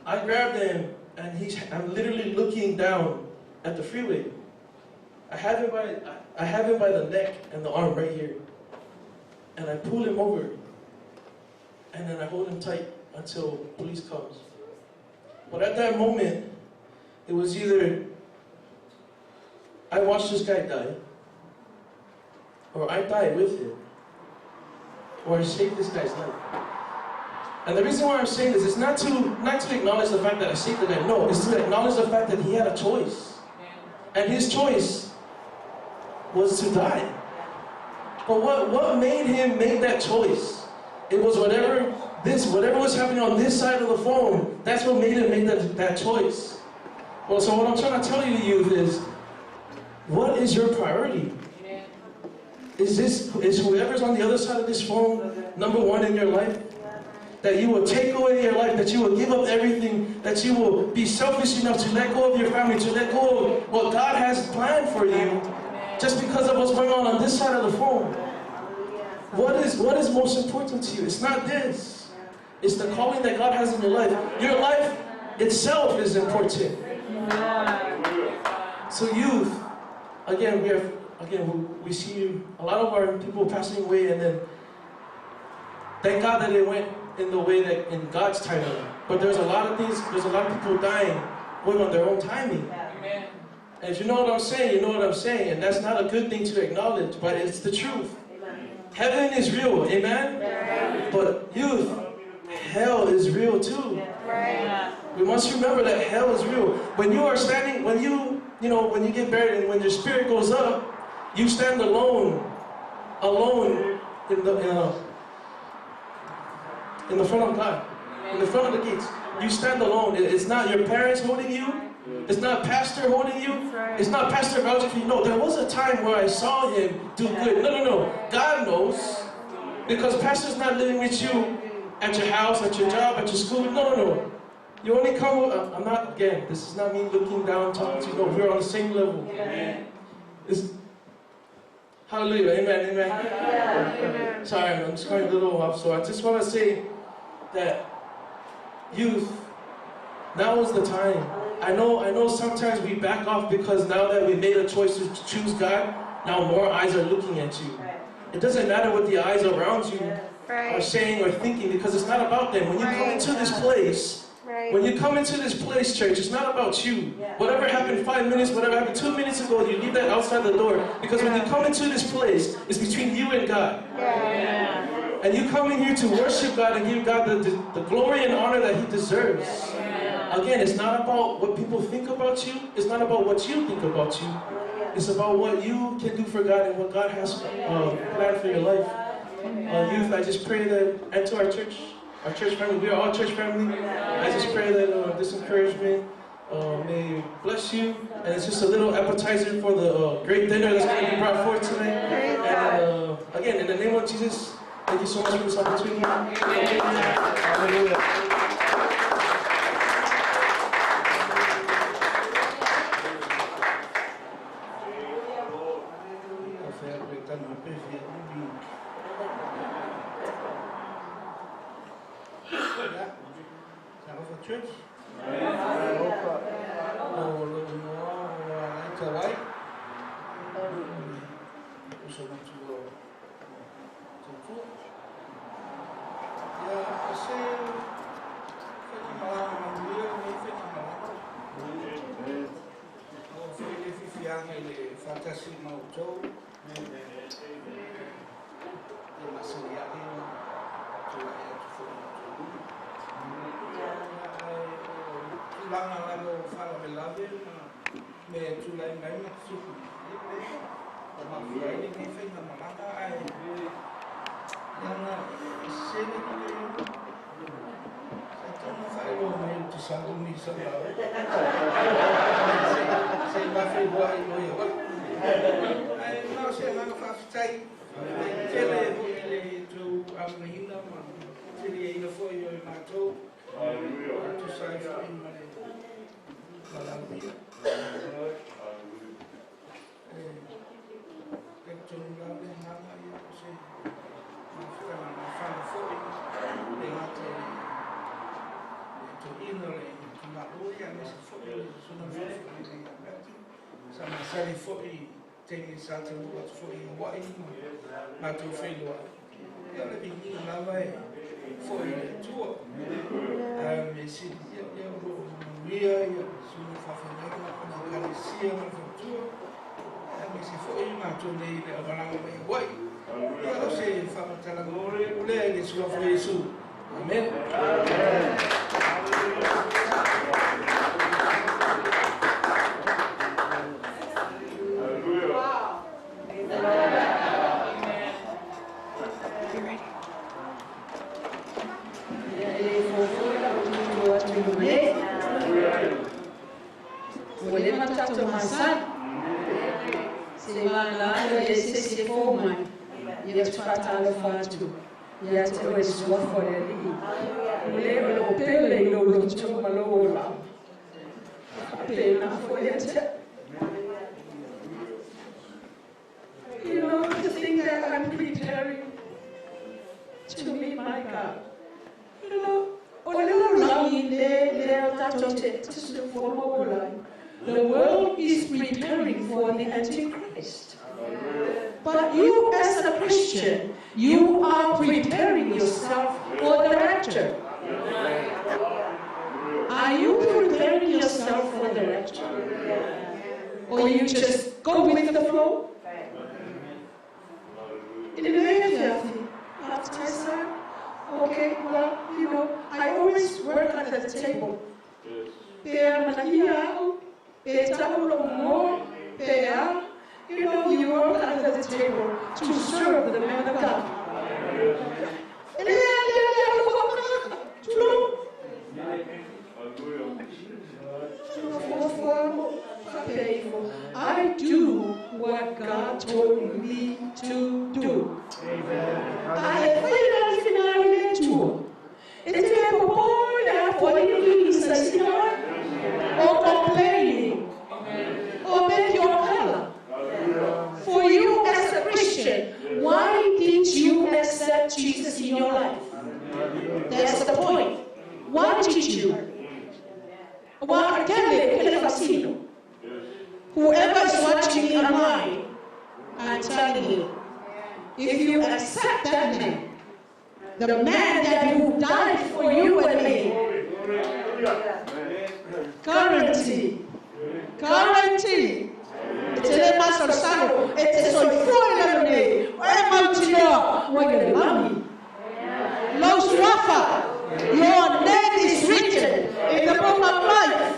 I grabbed him, and I'm literally looking down at the freeway. I have him by the neck and the arm right here. And I pull him over, and then I hold him tight until police comes. But at that moment, it was either I watched this guy die, or I die with him, or I saved this guy's life. And the reason why I'm saying this is not to acknowledge the fact that I saved the guy. No, it's to acknowledge the fact that he had a choice. And his choice was to die. But what made him make that choice? It was whatever was happening on this side of the phone, that's what made him make that choice. Well, so what I'm trying to tell you, youth, is what is your priority? Is whoever's on the other side of this phone number one in your life? That you will take away your life, that you will give up everything, that you will be selfish enough to let go of your family, to let go of what God has planned for you, just because of what's going on this side of the phone. What is most important to you? It's not this. It's the calling that God has in your life. Your life itself is important. So youth, again, we see a lot of our people passing away, and then thank God that it went in the way that in God's timing. But there's a lot of things, there's a lot of people dying, going on their own timing. Amen. And if you know what I'm saying, you know what I'm saying, and that's not a good thing to acknowledge, but it's the truth. Amen. Heaven is real, amen? Amen. But youth, hell is real too. Right. We must remember that hell is real. When you are standing, when you get buried and when your spirit goes up, you stand alone in the front of God, in the front of the gates. You stand alone. It's not your parents holding you. It's not pastor holding you. It's not pastor vouching for you. No, there was a time where I saw him do good. No. God knows, because pastor's not living with you at your house, at your job, at your school. No. You only come, I'm not, again, this is not me looking down, talking to you. No, we're on the same level. Hallelujah, amen, amen. Amen. Sorry, I'm just going a little off. So I just want to say that youth, now is the time. I know sometimes we back off because now that we made a choice to choose God, now more eyes are looking at you. It doesn't matter what the eyes around you are saying or thinking, because it's not about them. When you come into this place, when you come into this place, church, it's not about you. Whatever happened 5 minutes, whatever happened 2 minutes ago, you leave that outside the door. Because when you come into this place, it's between you and God. Yeah. And you come in here to worship God and give God the glory and honor that He deserves. Yeah. Again, it's not about what people think about you. It's not about what you think about you. It's about what you can do for God and what God has planned for your life. Youth, I just pray that, and to our church family, we are all church family. I just pray that this encouragement may bless you. And it's just a little appetizer for the great dinner that's going to be brought forth tonight. And again, in the name of Jesus, thank you so much for this opportunity. Hallelujah. Church. Amen. You know, the thing that I'm preparing to meet my God. You know, the world is preparing for the Antichrist. But you, as a Christian, you are preparing yourself for the rapture. Are you preparing yourself for the rapture? Or you just go with the flow? Okay, well, you know, I always work at the table. You know, you work under the table to serve the man of God. I do what God told me to do. Or complaining, or make your color. For you as a Christian, why did you accept Jesus in your life? That's the point. Why did you? Whoever is watching me online, I'm telling you, if you accept that man, the man that who died for you and me, guarantee, guarantee. Your name is written in the book of life.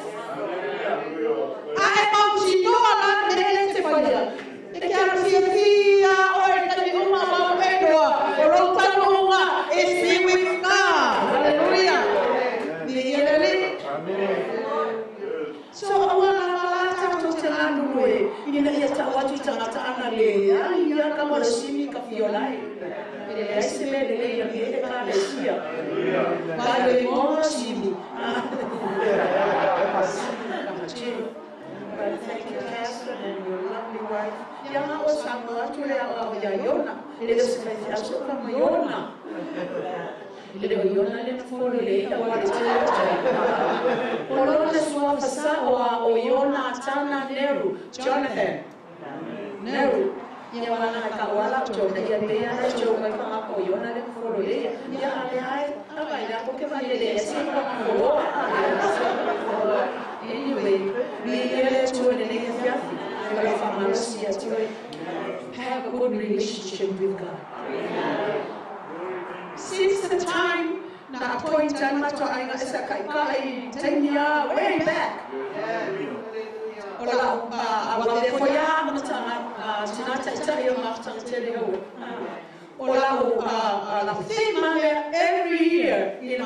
your life. E le leai se mea lelei i le Ekalesia. Vai le igoa Simi. But thank you, Pastor, and your lovely wife. Ia nga o sa mo atu le au ia Iona. E le se kai aso ka ma Iona. E le o Iona le folo le ia wa le te o. O lona sua fasa o a o Iona tana Neru, Jonathan. Neru. Ia wana ka wala to ka ia te ia cho ka ka ko Iona le folo le ia. Ia ale ai, ava ia ko ke vai le se ka folo. Anyway, we have a good relationship with God. Since the time na appoint way back. Every year in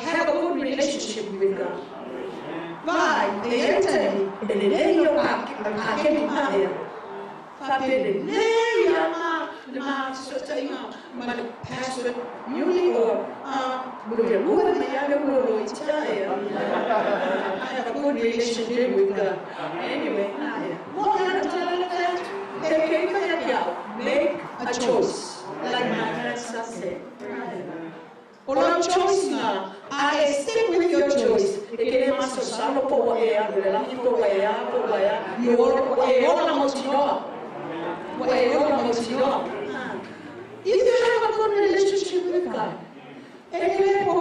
have a good relationship with God. Vai, e entani, e le lei o ka kemi maea. Whapele lei a ma sotainga ma le pastor Yuli o muluya lua me ia le ulo i taia. I have a good relationship with God. Anyway, make a choice, like my grandson said. O choice nga, I stick with your choice. E ke le maso salo po wa e a, le langi po wa e a, po wa e a, i e ola mo tinoa. Wa e ola mo tinoa. If you have a good relationship with God, e ke le po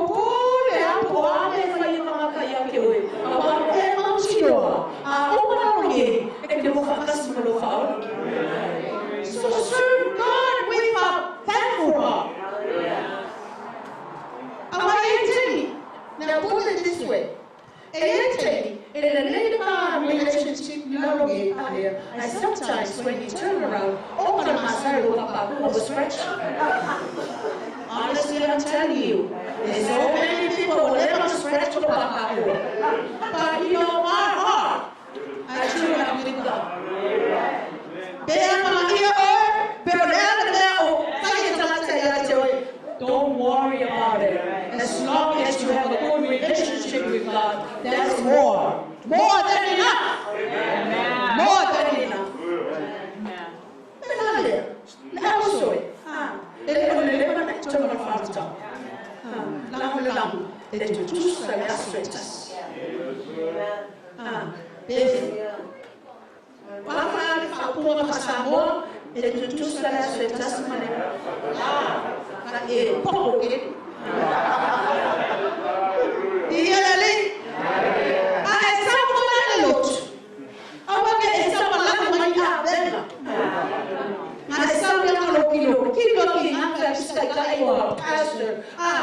le a po a le whai mga kaya ke oe, a wa e mau tinoa, a o mana e ke mo whakasi mo lo whaola. So serve God with a thankful heart. Now put it this way. In a relationship, and sometimes when you turn around, open my stretch. Honestly, I'm telling you, there's so many people who never stretch. But you know, my heart, I truly am with God. Don't worry about it. As long as you have a good relationship with God, that's more. More than enough. Amen. More than enough. Amen.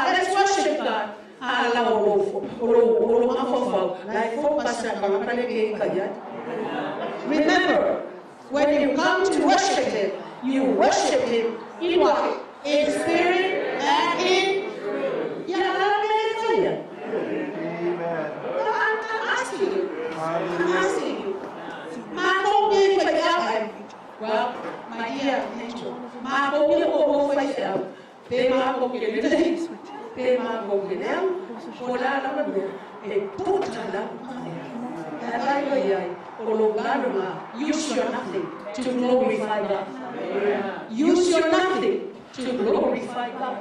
Let's worship God. Remember, when you come to worship Him, you worship Him in what? In spirit and in truth. Amen. I'm asking you. I'm asking you. Well, my dear angel, use your nothing to glorify God. Use your nothing to glorify God.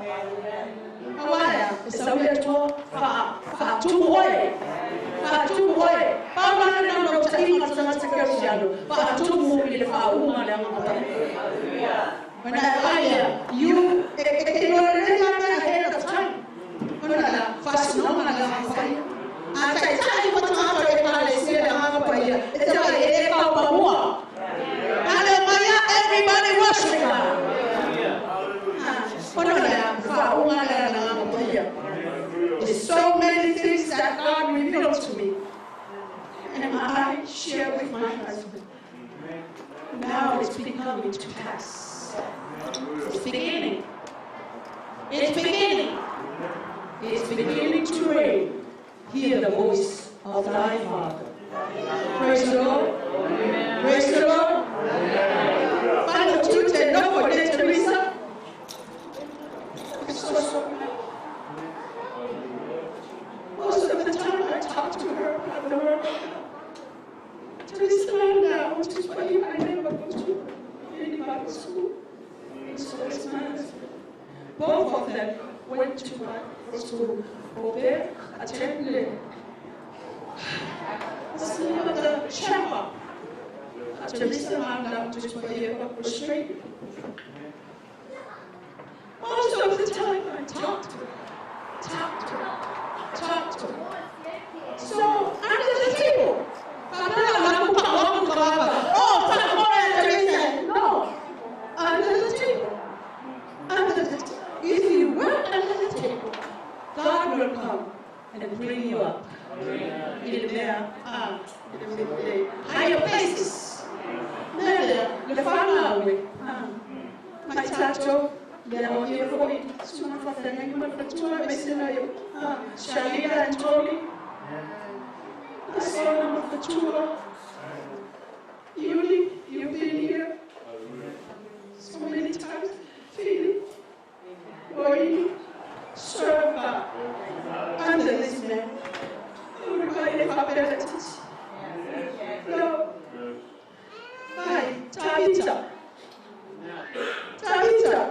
When I you ahead of time. Everybody worship God. There's so many things that God revealed to me, and I share with my husband. Now it's becoming to pass. It's beginning. It's beginning. It's beginning to rain. Hear the voice of thy Father. Praise the Lord. Amen. Praise the Lord. Amen. Both of them went to Obed, attended. What's the name of the shepherd? Most of the time I talk to her. So under the table. No, under the table. Under the table. If you work under the table, God will come and bring you up. In there, higher places. My tattoo, Shalila and Tony. I saw number Fatua. Yuli, you've been here so many times. Philip, Wayne, serve God under this man. No. Hi, Tabitha. Tabitha.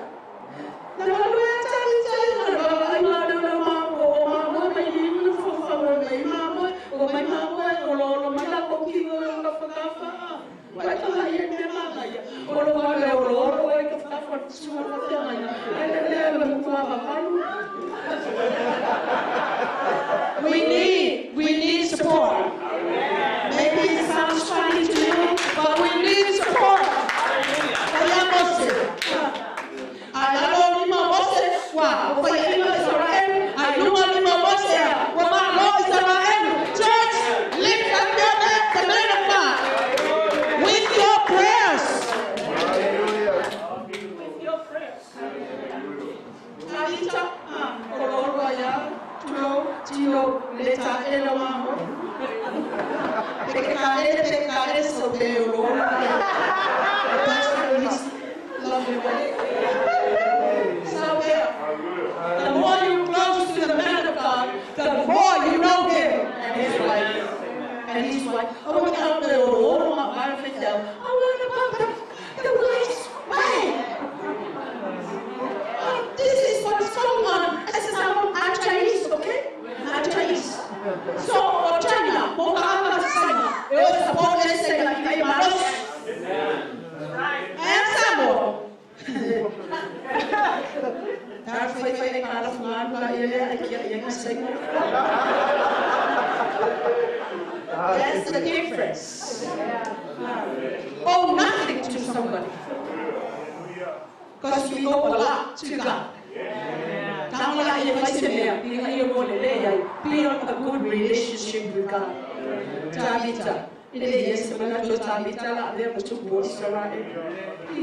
We need support. Maybe it sounds funny to you, but we need support. Church, lift up your head, the man of God, with your prayers. With your prayers. The more you close to the man of God, the more you know him and his wife. And his wife. Oh, what about the wife's way? This is what's going on. As I'm Chinese, okay? I'm Chinese. So, China, That's the difference. Owe nothing to somebody. Because we owe a lot to God. Build a good relationship with God. Tabitha. He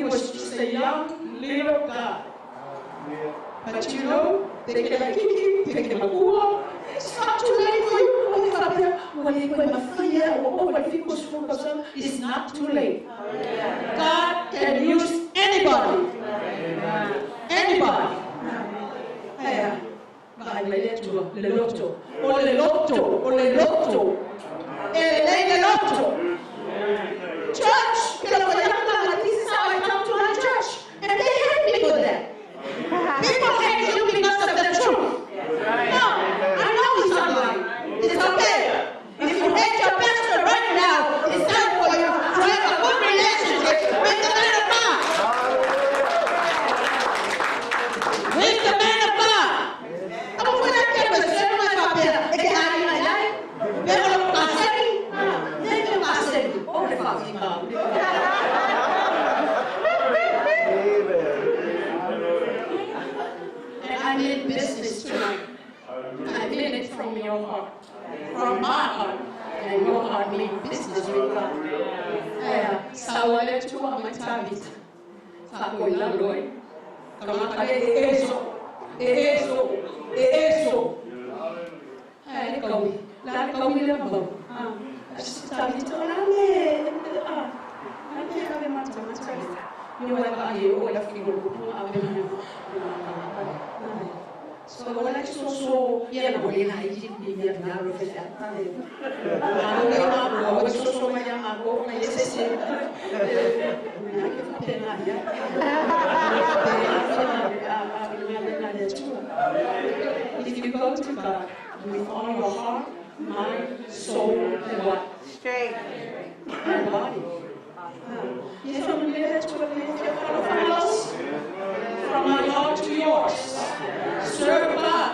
was just a young little guy. But you know, they can take him. It's not too late for you. It's not too late. God can use anybody. Anybody. Church, this is how I come to my church. And they hate me for that. People hate you because of the truth. No, I know it's not lying. It's okay. If you hate your pastor right now, it's time for you to have a good relationship with the man of God. With the man of God. And I mean business tonight. I mean it from your heart. From my heart. And your heart mean business with God. go to God with all your heart, mind, soul, and what? Strength. And body. From my heart to yours. Serve God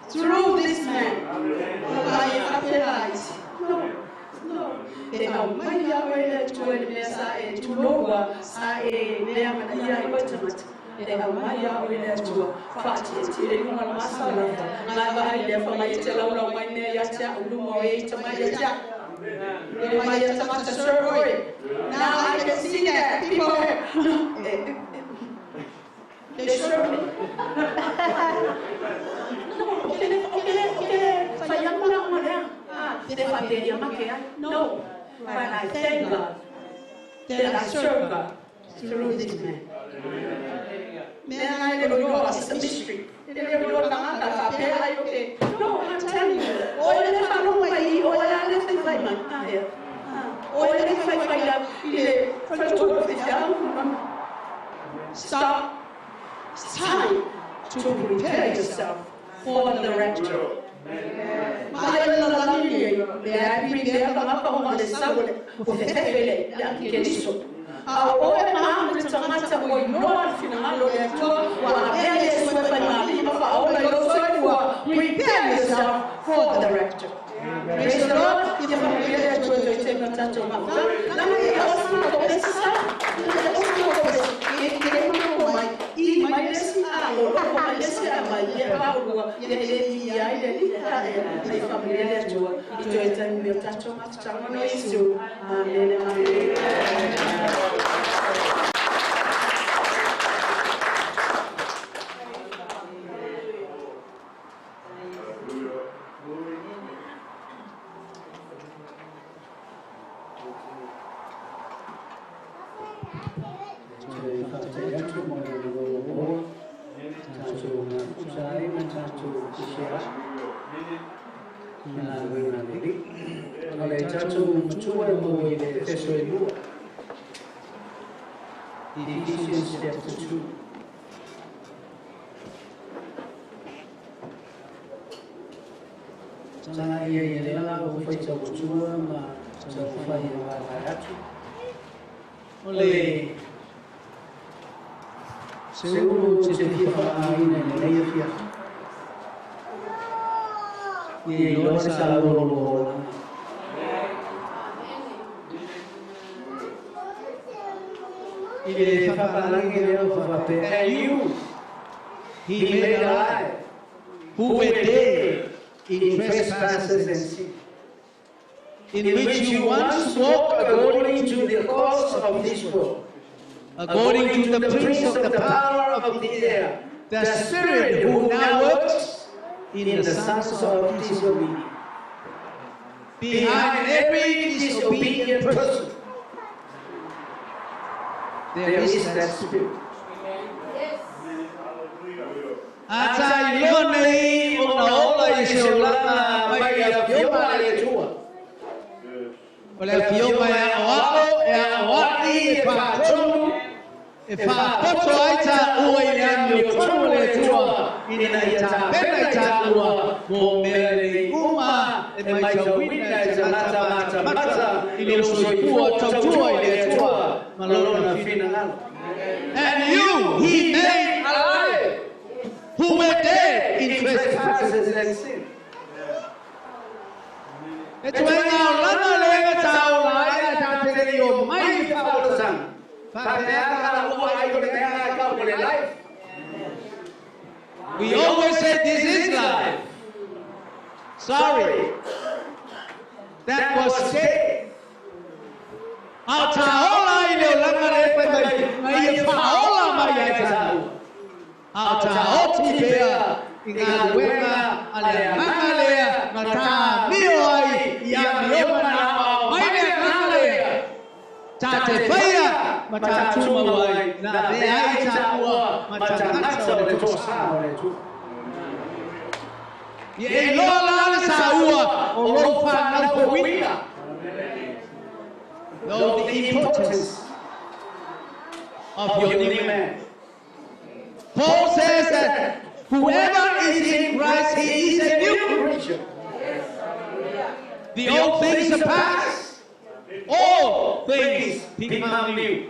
through this man. No, no. Now I can see that people they serve me. No, but I thank God that I serve God through this man. Man, I don't know it's a mystery. No, I'm telling you. Stop. It's time to prepare yourself for the rapture. Prepare yourself for the rapture. Praise the Lord. Amen. Ephesians chapter 2. Tanga ia i lela o whaita o tua ma tau whai o atu. O le se ulu te te fia whaaina i leia fia. Ia i loa sa olo ola. And you, he made alive, who were dead in trespasses and sin, in which you once walked according to the course of this world, according to the prince of the power of the air, the spirit who now works in the sons of disobedience. Behind every disobedient person, there is that spirit. Ata ilone o na ola i se olanga mai a fioma le tua. O le fioma e oao e oai e whaatonu e whaapoto aita ua i le ami o tonu le tua ina ia tāpena i tāua mō mea le uma e mai tauina e tangata mata mata i le soifua tautua i le tua. And you, he made alive, who were dead in trespasses and sin. E tuenga o lana le tau lai a tātere o mai whaolasanga. We always say this is life. Sorry. That was dead. A taola i le olanga le pai mai, ngai e whaola mai ai tāua. A taoti pea i ngā luenga a le anganga lea, ngā tā mio ai i a mio mana o mai le anganga lea. Tā te whaia ma tā tūmau ai, nā te ai tāua ma tā ngata o le tō sā o le tū. Ia e loa la le sāua o lou whanau kowina. Know the importance of your new man. Paul says that whoever is in Christ, he is a new The old things are past. All things become new.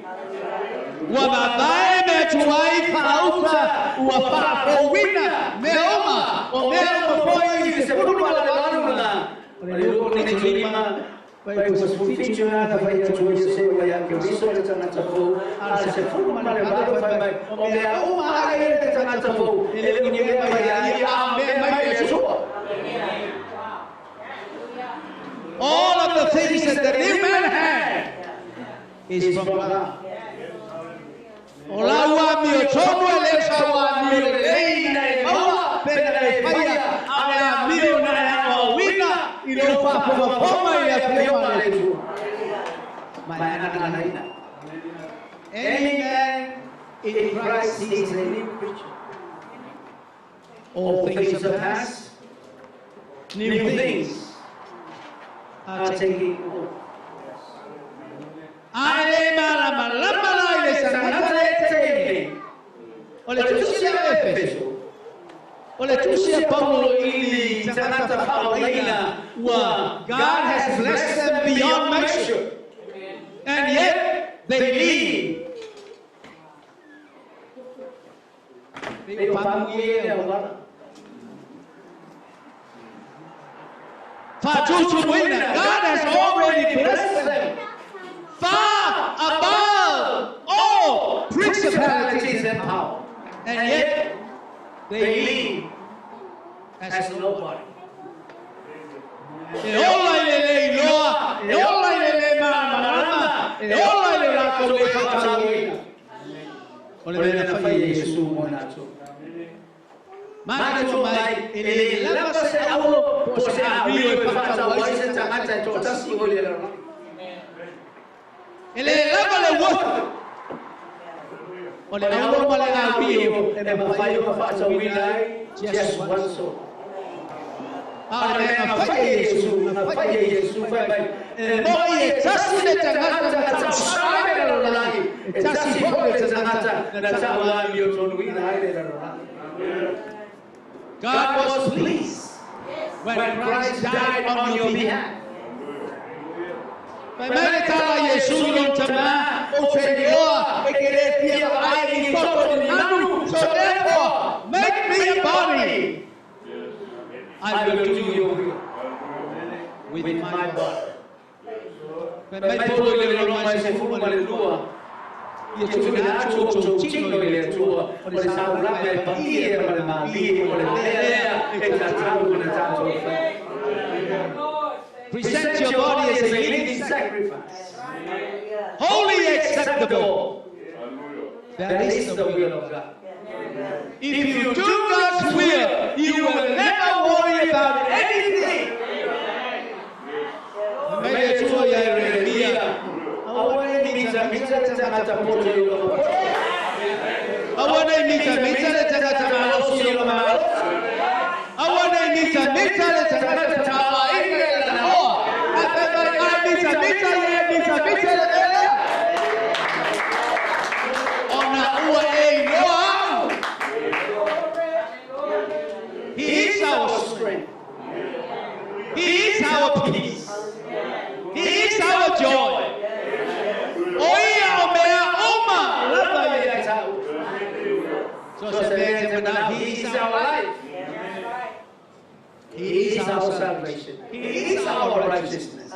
Ua vavae mea tuai faauta ua faafouina mea uma o mea uma foi i le 18 na. O le 25 pai ua 17 na ka fai atu ai se wa ia ke riso le tagata fou a le 18 fai mai o mea uma ai le tagata fou e le o ni mea mai ia ia a mea mai le Atua. All of the things that the new man had is from God. O la ua mi o tonu e le sa ua mi o lei na e maua pena e whaia a le a mio na e a wina i lo whapomapoma i a whioma le tua. Mai ana ana ina. Any man in Christ is a new creature. All things are past, new things are taking over. Ale malama lama la i le sangata le teine. O le tusi a Efeso. O le tusi a Paulo i tagata fa'aolaina ua God has blessed them beyond measure. And yet they leave. E o pamu i e au wala. Fa'atutumuina. God has already blessed them far above all principalities and power. And yet they leave as nobody. E ola i le lei loa, e ola i le le malamalama, e ola i le latou le fa'atauina. O le mea na fai e Iesu mo natou. Manatua mai, e le lava se aulo po o se amio e fa'atau ai se tagata e to'atasi o le lalolagi. E le lava le uafu. O le aulo ma le amio e mafai ona fa'atauina ai just one soul. A o le mea na fai e Iesu, na fai e Iesu fai mai. E mo'i e tasi le tagata na ta'usala le lalolagi, e tasi foi le tagata na ta'uamio tonuina ai le lalolagi. God was pleased when Christ died on your behalf. Fai mai le tala Iesu i lona tamā, o te iloa e ke le fia vaai i toto ni manu, so therefore make me a body. I will do your will with my body. Fai Mai mai Paulo Paulo i i le le Roma Roma e 12, ia tuuina atu o outou tino i le Atua, o le saulaga e paia ma le malie o le mea lea e tatau ona tatou fai. Present your body as a living sacrifice, holy acceptable. That is the will of God. If you do God's will, you will never worry about anything. Mai le Atua ia Ieremia. Aua nei mitamita le tagata poto i lona poto. Aua nei mitamita le tagata malosi i lona malosi. Aua nei mitamita le tagata tamāina i lana oa. A fai mai a mitamita ia e mitamita le mea lea. Ona ua e iloa au. He is our strength. He is our peace. He is our joy. O ia o mea uma lava ia tau. So se mea te manao, He is our life. He is our salvation. He is our righteousness.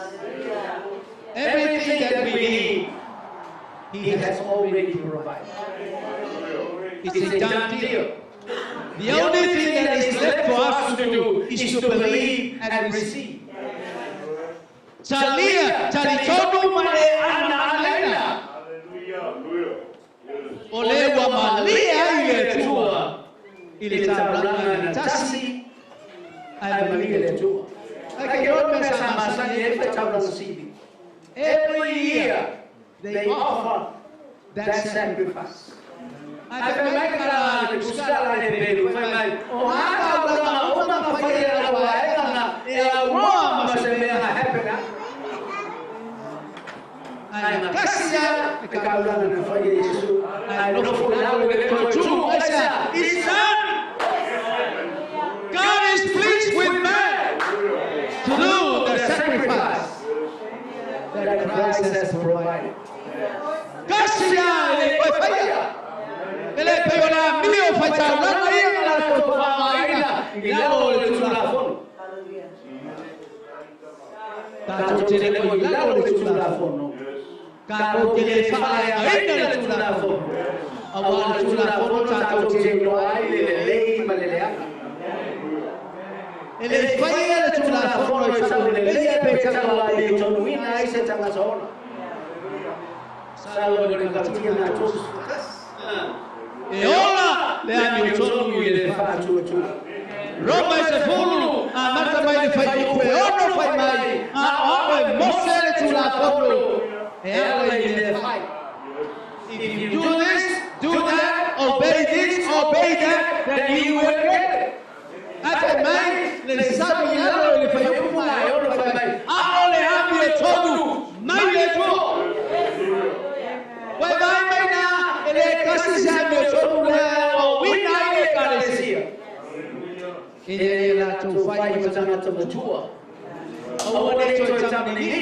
Everything that we need, He has already provided. It's It's a done deal. The only thing that is left for us to do is to believe and receive. Talia, talitonu ma e ana alaina. O le ua malie ai le Atua i le taulaga na tasi ai malie le Atua. Ai ke o mea sa masani e fai taulaga sivi. Every year they offer that sacrifice. Ai fai mai ka la le kusala le pelu fai mai o ngā taulaga uma ma fai e la waenga e au moa ma se mea na happen a. Ai na kasi ia e kaulanga na fai e Iesu. Ai nofo i lalo le toe tu aisa. It's done. God is pleased with man through the sacrifice. provided. Kasi la e le koe whaia. E le pei o la mio whaitaulanga ia nga latou whaamaina i lalo o le Tulafono. Tatou te le o i lalo o le Tulafono. Tatou te le faaleagaina le Tulafono. Auā o le Tulafono tatou te iloa ai le lelei ma le leaga. E le faia le Tulafono e tauleleia pe tauaamiotonuina ai se tagata ola. Masalo i le Galatia 3:11. E ola le amiotonu i le faatuatua. Roma e 10, amata mai le fuaiupu e 6 fai mai, A o a'u e Mose le Tulafono e ala i mea fai. If you do this, do that, obey this, obey that, then you will get it. Ae fai mai le sami i lalo i le fuaiupu lena e 6 fai mai, A'ole amiotonu mai le Atua. Ua e vaai mai nā, e le kasi se amiotonu lea e aoaoina ai le Ekalesia. E le latou fai ma tagata matua. Aua ne i toe tamalii.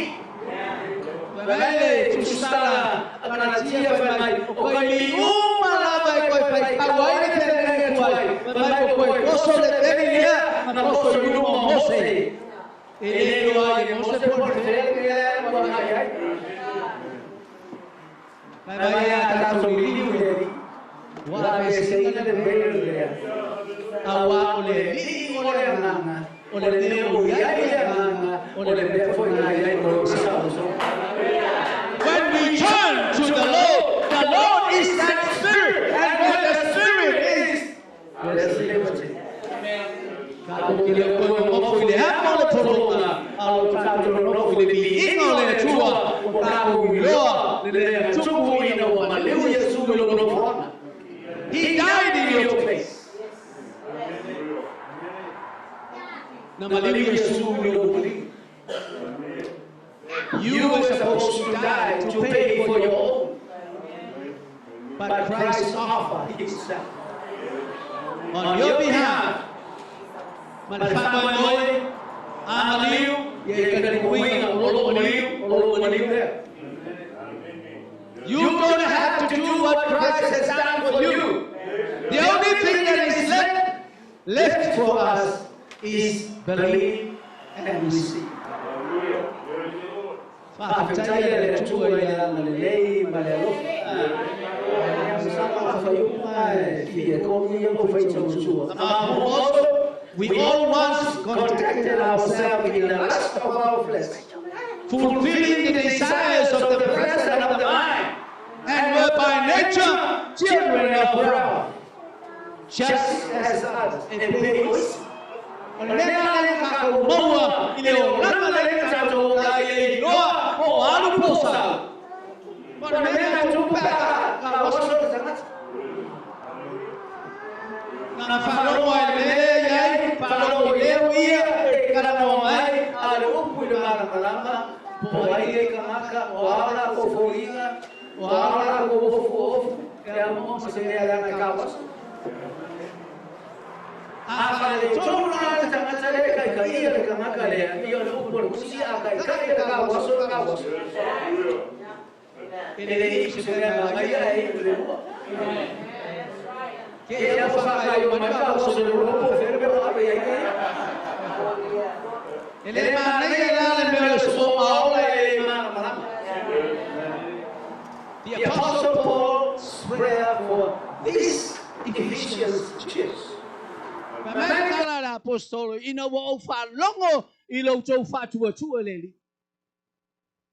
Fai mai le tusitala a Galatia fai mai, O kai li uma lava e koe faitau ai le feagaiga tuai, fai mai ko koe poso le peni lea na poso i luma o Mose. E le iloa ai e Mose po o le fea le mea lea ua agai ai. Fai mai a tatou liliu i le Alii, ua aveeseina le velo lea, auā o le Alii o le Agaga, o le mea o i ai le Agaga, o le mea foi na i ai mo saosaoa. When we turn to the Lord, the Lord is that Spirit, and where the Spirit is, there's liberty. Tatou te le o toe nonofo i le amo o le pologa, a o tatou nonofo i le viiga o le Atua, ua tatou iloa le mea tupu ina ua maliu Iesu i lona nofoaga. He died in your place. Na maliu Iesu i lou maliu. You were supposed to die to pay for your own, but Christ offered Himself on your behalf. Ma le faamoemoe, a maliu, ia i ka likuiga o lou maliu, o lou maliu lea. You don't have to do what Christ has done for you. The only thing that is left for us is believe and receive. Faafetai le Atua i le agalelei ma le alofa. We all once conducted ourselves in the lust of our flesh, fulfilling the desires of the flesh and of the mind, and were by nature children of wrath, just as others. E pei O le mea la lea tatou maua i le olaga lea tatou ola ai e le iloa po o alu po o sau. O le mea na tupu pe a ka oso le tagata. Na faalogo ai le mea lea i ai, faalogo i leo ia e talanoa mai. A o le upu i le malamalama, po o ai lea kanaka, o a lakou foliga, o a lakou ofuofu, e a moa ma se mea leaga e kauaso. A faaletonu la le tagata lea e kaikaia le kanaka lea, ia o le upu a le Tusi, a kaikai le kauaso, le kauaso. E le i se mea manaia e iu i le lua. Ke ea ua faakaioa mai ka oso le lua po o fea le mea ua ave i ai kēia. E le manaia la le mea o le somo maola e le malamalama. The The Apostle Apostle Paul's prayer for this Ephesians church. Fai mai le tala a le Aposetolo, Ina ua ou faalogo i lo outou faatuatua i le Alii,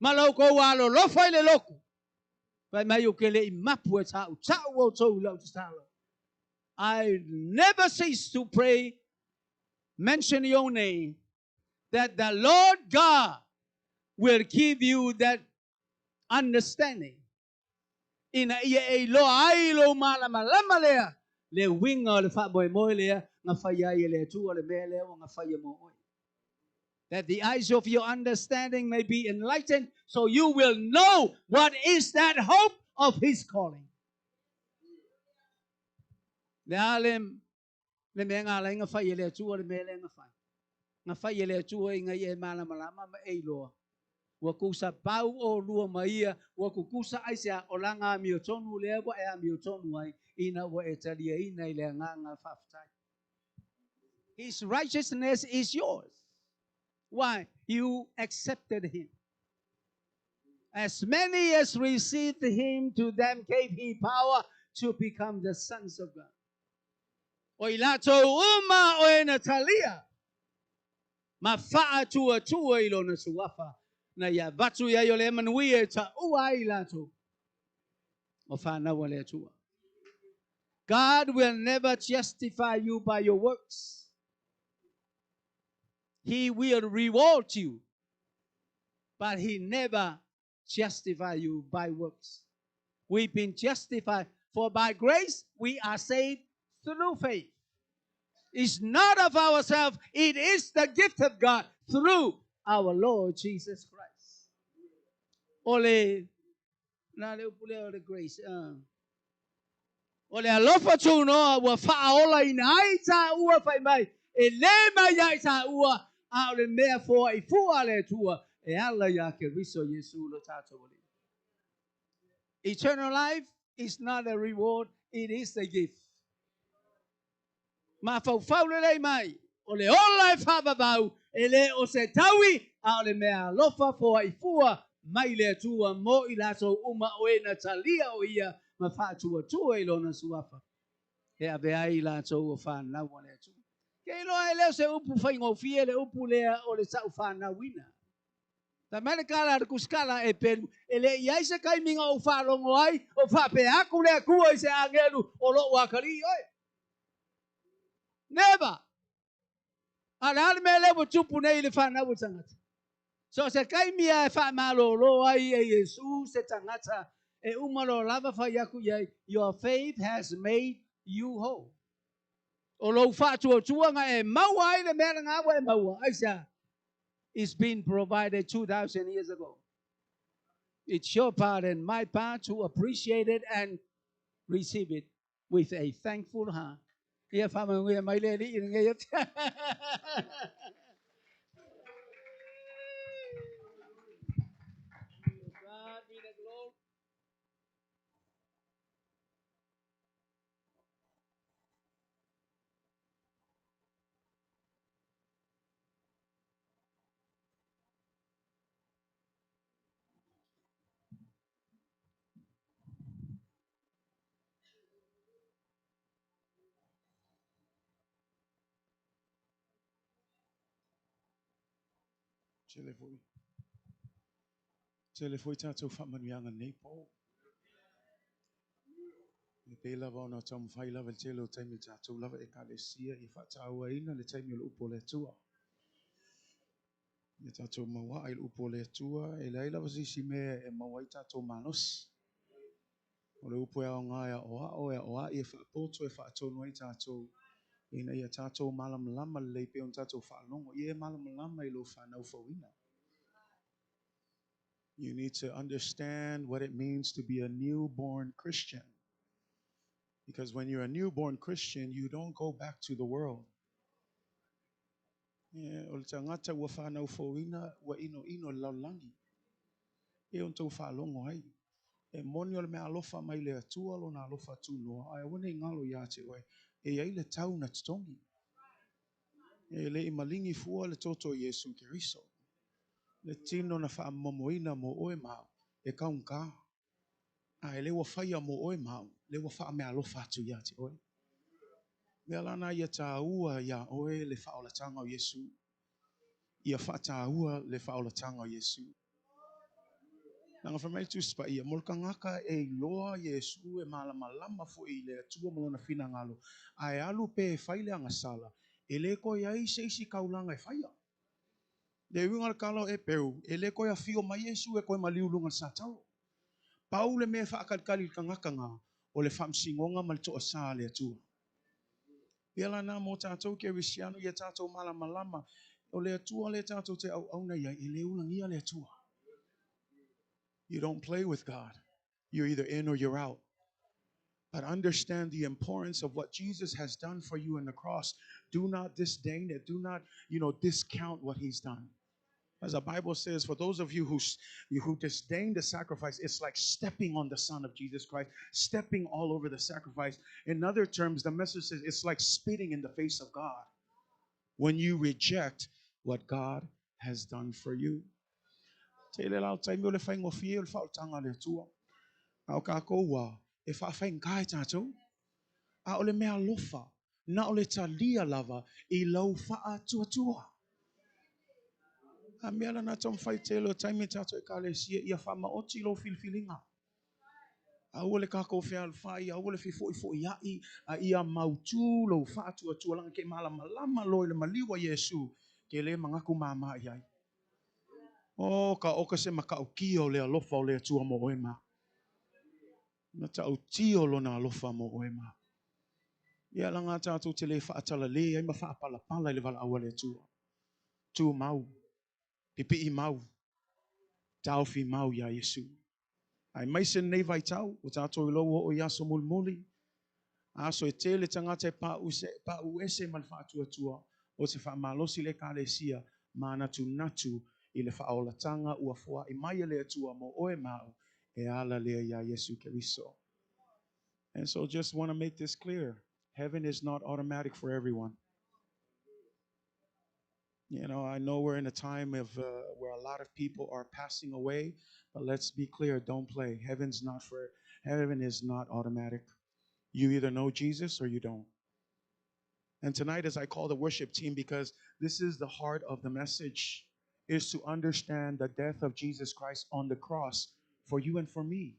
ma lo outou alolofa i le lotu, fai mai ou te le i mapu e tautau outou i lau tatalo. I never cease to pray, mention your name, that the Lord God will give you that understanding, ina ia e iloa ai lou malamalama lea, le uiga o le faamoemoe lea na faia ai e le Atua le mea lea ua na faia mo oe. That the eyes of your understanding may be enlightened, so you will know what is that hope of his calling. Le a le, le mea na ala ai na fai e le Atua le mea lea na fai? Na fai e le Atua ina ia e malamalama ma e iloa. Ua kusa pau ʻolua ma ia, ua kukusa aisea o laga amiotonu lea ua e amiotonu ai, ina ua e taliaina i le agaga faafetai. His righteousness is yours. Why? You accepted him. As many as received him, to them gave he power to become the sons of God. O i latou uma o e na talia, ma faatuatua i lona suafa, na ia avatu i ai o le manuia e taua ai i latou o fanau a le Atua. God will never justify you by your works. He will reward you, but he never justify you by works. We've been justified, for by grace we are saved through faith. It's not of ourselves, it is the gift of God through our Lord Jesus Christ. O le, na le upu lea o le grace. O le alofa tunoa ua faaolaina ai taua fai mai, e le mai ia i taua, a o le mea foai fua a le Atua e ala iā Keriso Iesu lo tatou Alii. Eternal life is not a reward, it is a gift. Mafaufau lelei mai, o le ola e faavavau, e le o se taui, a o le mea alofa foai fua mai le Atua mo i latou uma o e na talia o ia ma faatuatua i lona suafa, e ave ai i latou o fanau a le Atua. Ke iloa e le o se upu faigofie le upu lea o le taʻufanauina. Fai mai le kala a le kusikala e pelu, e le i ai se taimi na ou faalogo ai o faapea atu le Atua i se agelu o loʻu atalii oe. Never! A le a le mea lea ua tupu nei i le fanau o tagata? So se taimi lava e faamalōlō ai e Iesu se tagata e uma loa lava fai atu i ai, Your faith has made you whole. O lou faatuatuaga e maua ai le mea lena ua e maua. Aisea? It's been provided 2,000 years ago. It's your part and my part to appreciate it and receive it with a thankful heart. Ia faamanuia mai le Alii i lenei afiafi. God be the glory. Tele foi. Tele foi tatou faamanuiaga nei po. E pei lava ona taumafai lava i le tele o taimi o tatou lava ekalesia ia faatauaina le taimi o le upu o le Atua. Ia tatou mauaa i le upu o le Atua, e leai lava se isi mea e maua ai tatou malosi. O le upu e aoga e aʻoaʻo, e aʻoaʻi, e faapoto, e faatonu ai tatou, ina ia tatou malamalama lelei pei ona tatou faalogo, ia e malamalama i lou fanau fouina. You need to understand what it means to be a newborn Christian. Because when you're a newborn Christian, you don't go back to the world. Ia, o le tagata ua fanau fouina, ua inoino i le lalolagi. E ona tou faalogo ai. E moni o le mea alofa mai le Atua lona alofa tunoa, ae aua ne i galo ia te oe, e i ai le tau na totogi. E le i maligi fua le toto o Iesu Keriso. Le tino na faamomoina mo oe ma au, e kaugata. A e le ua faia mo oe ma au, le ua faameaalofa atu ia te oe. Mea lana ia taua iā oe le faaolataga o Iesu. Ia faataua le faaolataga o Iesu. Leaga fai mai le Tusi Paia, mo le tagata e iloa Iesu e malamalama foi i le Atua ma lona finagalo, ae alu pe e fai le agasala, e le toe ai se isi taulaga e faia. Le uiga o le tala o Epeu, e le toe afio mai Iesu e toe maliu i luga o le satalo. Pau le mea e faatalitali i le tagata na, o le faamasinoga ma le toasā a le Atua. Ia la na mo tatou kerisiano, ia tatou malamalama, o le Atua lea tatou te auauna i ai, e le ulagia le Atua. You don't play with God. You're either in or you're out. But understand the importance of what Jesus has done for you in the cross. Do not disdain it. Do not, discount what he's done. As the Bible says, for those of you who disdain the sacrifice, it's like stepping on the Son of Jesus Christ, stepping all over the sacrifice. In other terms, the message says it's like spitting in the face of God when you reject what God has done for you. Te le lau taimi o le whaingofie o le whaotanga le Atua. A o kākou ua e whaawhaingai tātou. A o le mea alofa, na o le talia lava i lau whaatuatua. A mea la na taumafai tele o taimi tātou ekalesia ia whamaoti lo filifiliga. A ua le kākou fealofai, a ua le fefo'ifo'i a'i, a ia mautū lou faatuatua laga ke malamalama loa i le maliu a Iesu, ke lē magaku māmā i ai. O ka oka se maka'ukia o le alofa o le Atua mo oe ma. Na ta'utia o lona alofa mo oe ma. Ia laga tatou te lē fa'atalalē ai ma fa'apalapala i le valaau a le Atua. Tumau, pipi'i mau, taofi mau iā Iesu. Aemaise lenei vaitau, ua tatou iloa ua oo i aso mulimuli, aso e tele tagata e pa'u ese ma le fa'atuatua o se fa'amalosi i le ekalesia manatunatu i le fa'aolataga ua foa'i mai e le Atua mo oe ma a'u e ala lea iā Iesu Keriso. And so just want to make this clear. Heaven is not automatic for everyone. I know we're in a time of where a lot of people are passing away, but let's be clear, don't play. Heaven is not automatic. You either know Jesus or you don't. And tonight, as I call the worship team, because this is the heart of the message, is to understand the death of Jesus Christ on the cross for you and for me.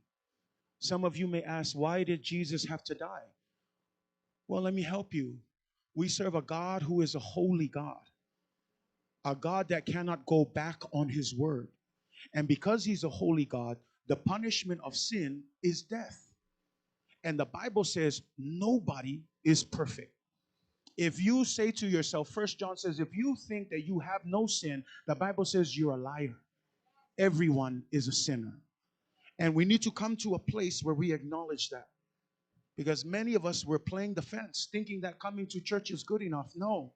Some of you may ask, why did Jesus have to die? Well, let me help you. We serve a God who is a holy God, a God that cannot go back on his word. And because he's a holy God, the punishment of sin is death. And the Bible says nobody is perfect. If you say to yourself, 1 John says, if you think that you have no sin, the Bible says you're a liar. Everyone is a sinner. And we need to come to a place where we acknowledge that. Because many of us were playing the fence, thinking that coming to church is good enough. No.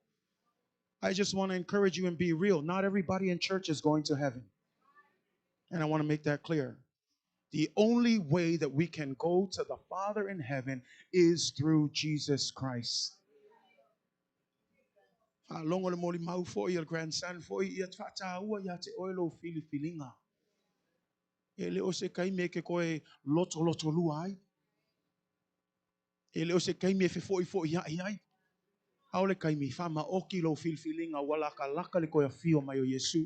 I just want to encourage you and be real. Not everybody in church is going to heaven. And I want to make that clear. The only way that we can go to the Father in heaven is through Jesus Christ. Faalogo le molimau fo'i a le grandson fo'i ia fa'atāua iā te oe lou filifiliga. E le o se kaimi e ke koe lotolotolua ai. E le o se kaimi e fefo'ifo'i a'i ai. A o le kaimi fa'ama'oki lou filifiliga ua lakalaka le koe afio mai o Iesu.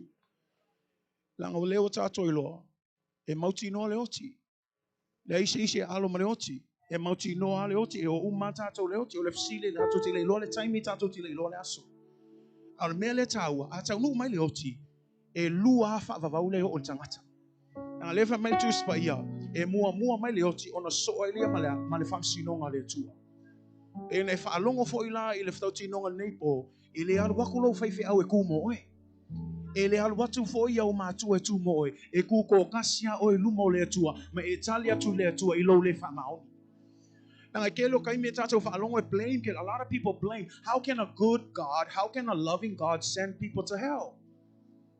Laga o lea ua tatou iloa, e mautinoa le oti. Le ise ise alo ma le oti. E mautinoa le oti, e o uma tātou le oti, o le fesili le tatou te le iloa le taimi, tatou te le iloa le aso. A o le mea lea tāua, a taunuu mai le oti, e lua a faavavau le oo le tagata. Laga lea fai mai le Tusi Paia, e muamua mai le oti ona soo ai lea ma le faamasinoga a le Atua. E na e faalogo fo'i la i le fetautinoga lenei po, e le alu aku lou faifeau e kū mo oe. E le alu atu fo'i au matua e tū mo oe, e kūkōkasi a oe luma o le Atua, ma e tali atu le Atua i lou le faamaoni. Laga e kele o kaimi e tatou faalogo e blame, a lot of people blame. How can a good God, how can a loving God send people to hell?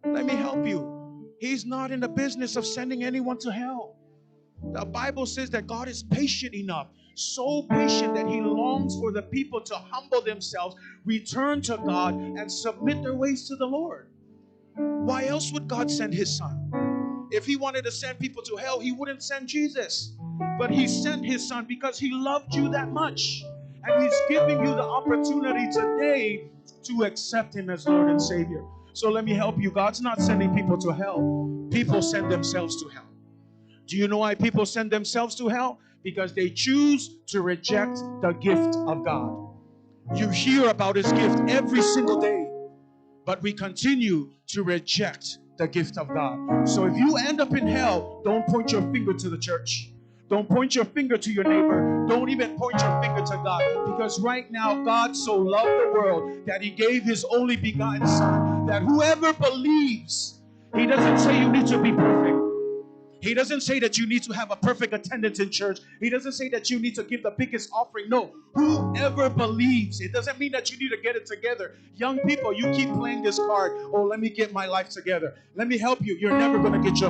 Let me help you. He's not in the business of sending anyone to hell. The Bible says that God is patient enough, so patient that he longs for the people to humble themselves, return to God, and submit their ways to the Lord. Why else would God send his son? If he wanted to send people to hell, he wouldn't send Jesus. But he sent his son because he loved you that much. And he's giving you the opportunity today to accept him as Lord and Savior. So let me help you. God's not sending people to hell. People send themselves to hell. Do you know why people send themselves to hell? Because they choose to reject the gift of God. You hear about his gift every single day, but we continue to reject the gift of God. So if you end up in hell, don't point your finger to the church. Don't point your finger to your neighbor. Don't even point your finger to God. Because right now, God so loved the world that he gave his only begotten son, that whoever believes, he doesn't say you need to be perfect. He doesn't say that you need to have a perfect attendance in church. He doesn't say that you need to give the biggest offering. No, whoever believes. It doesn't mean that you need to get it together. Young people, you keep playing this card. Oh, let me get my life together. Let me help you. You're never going to get your life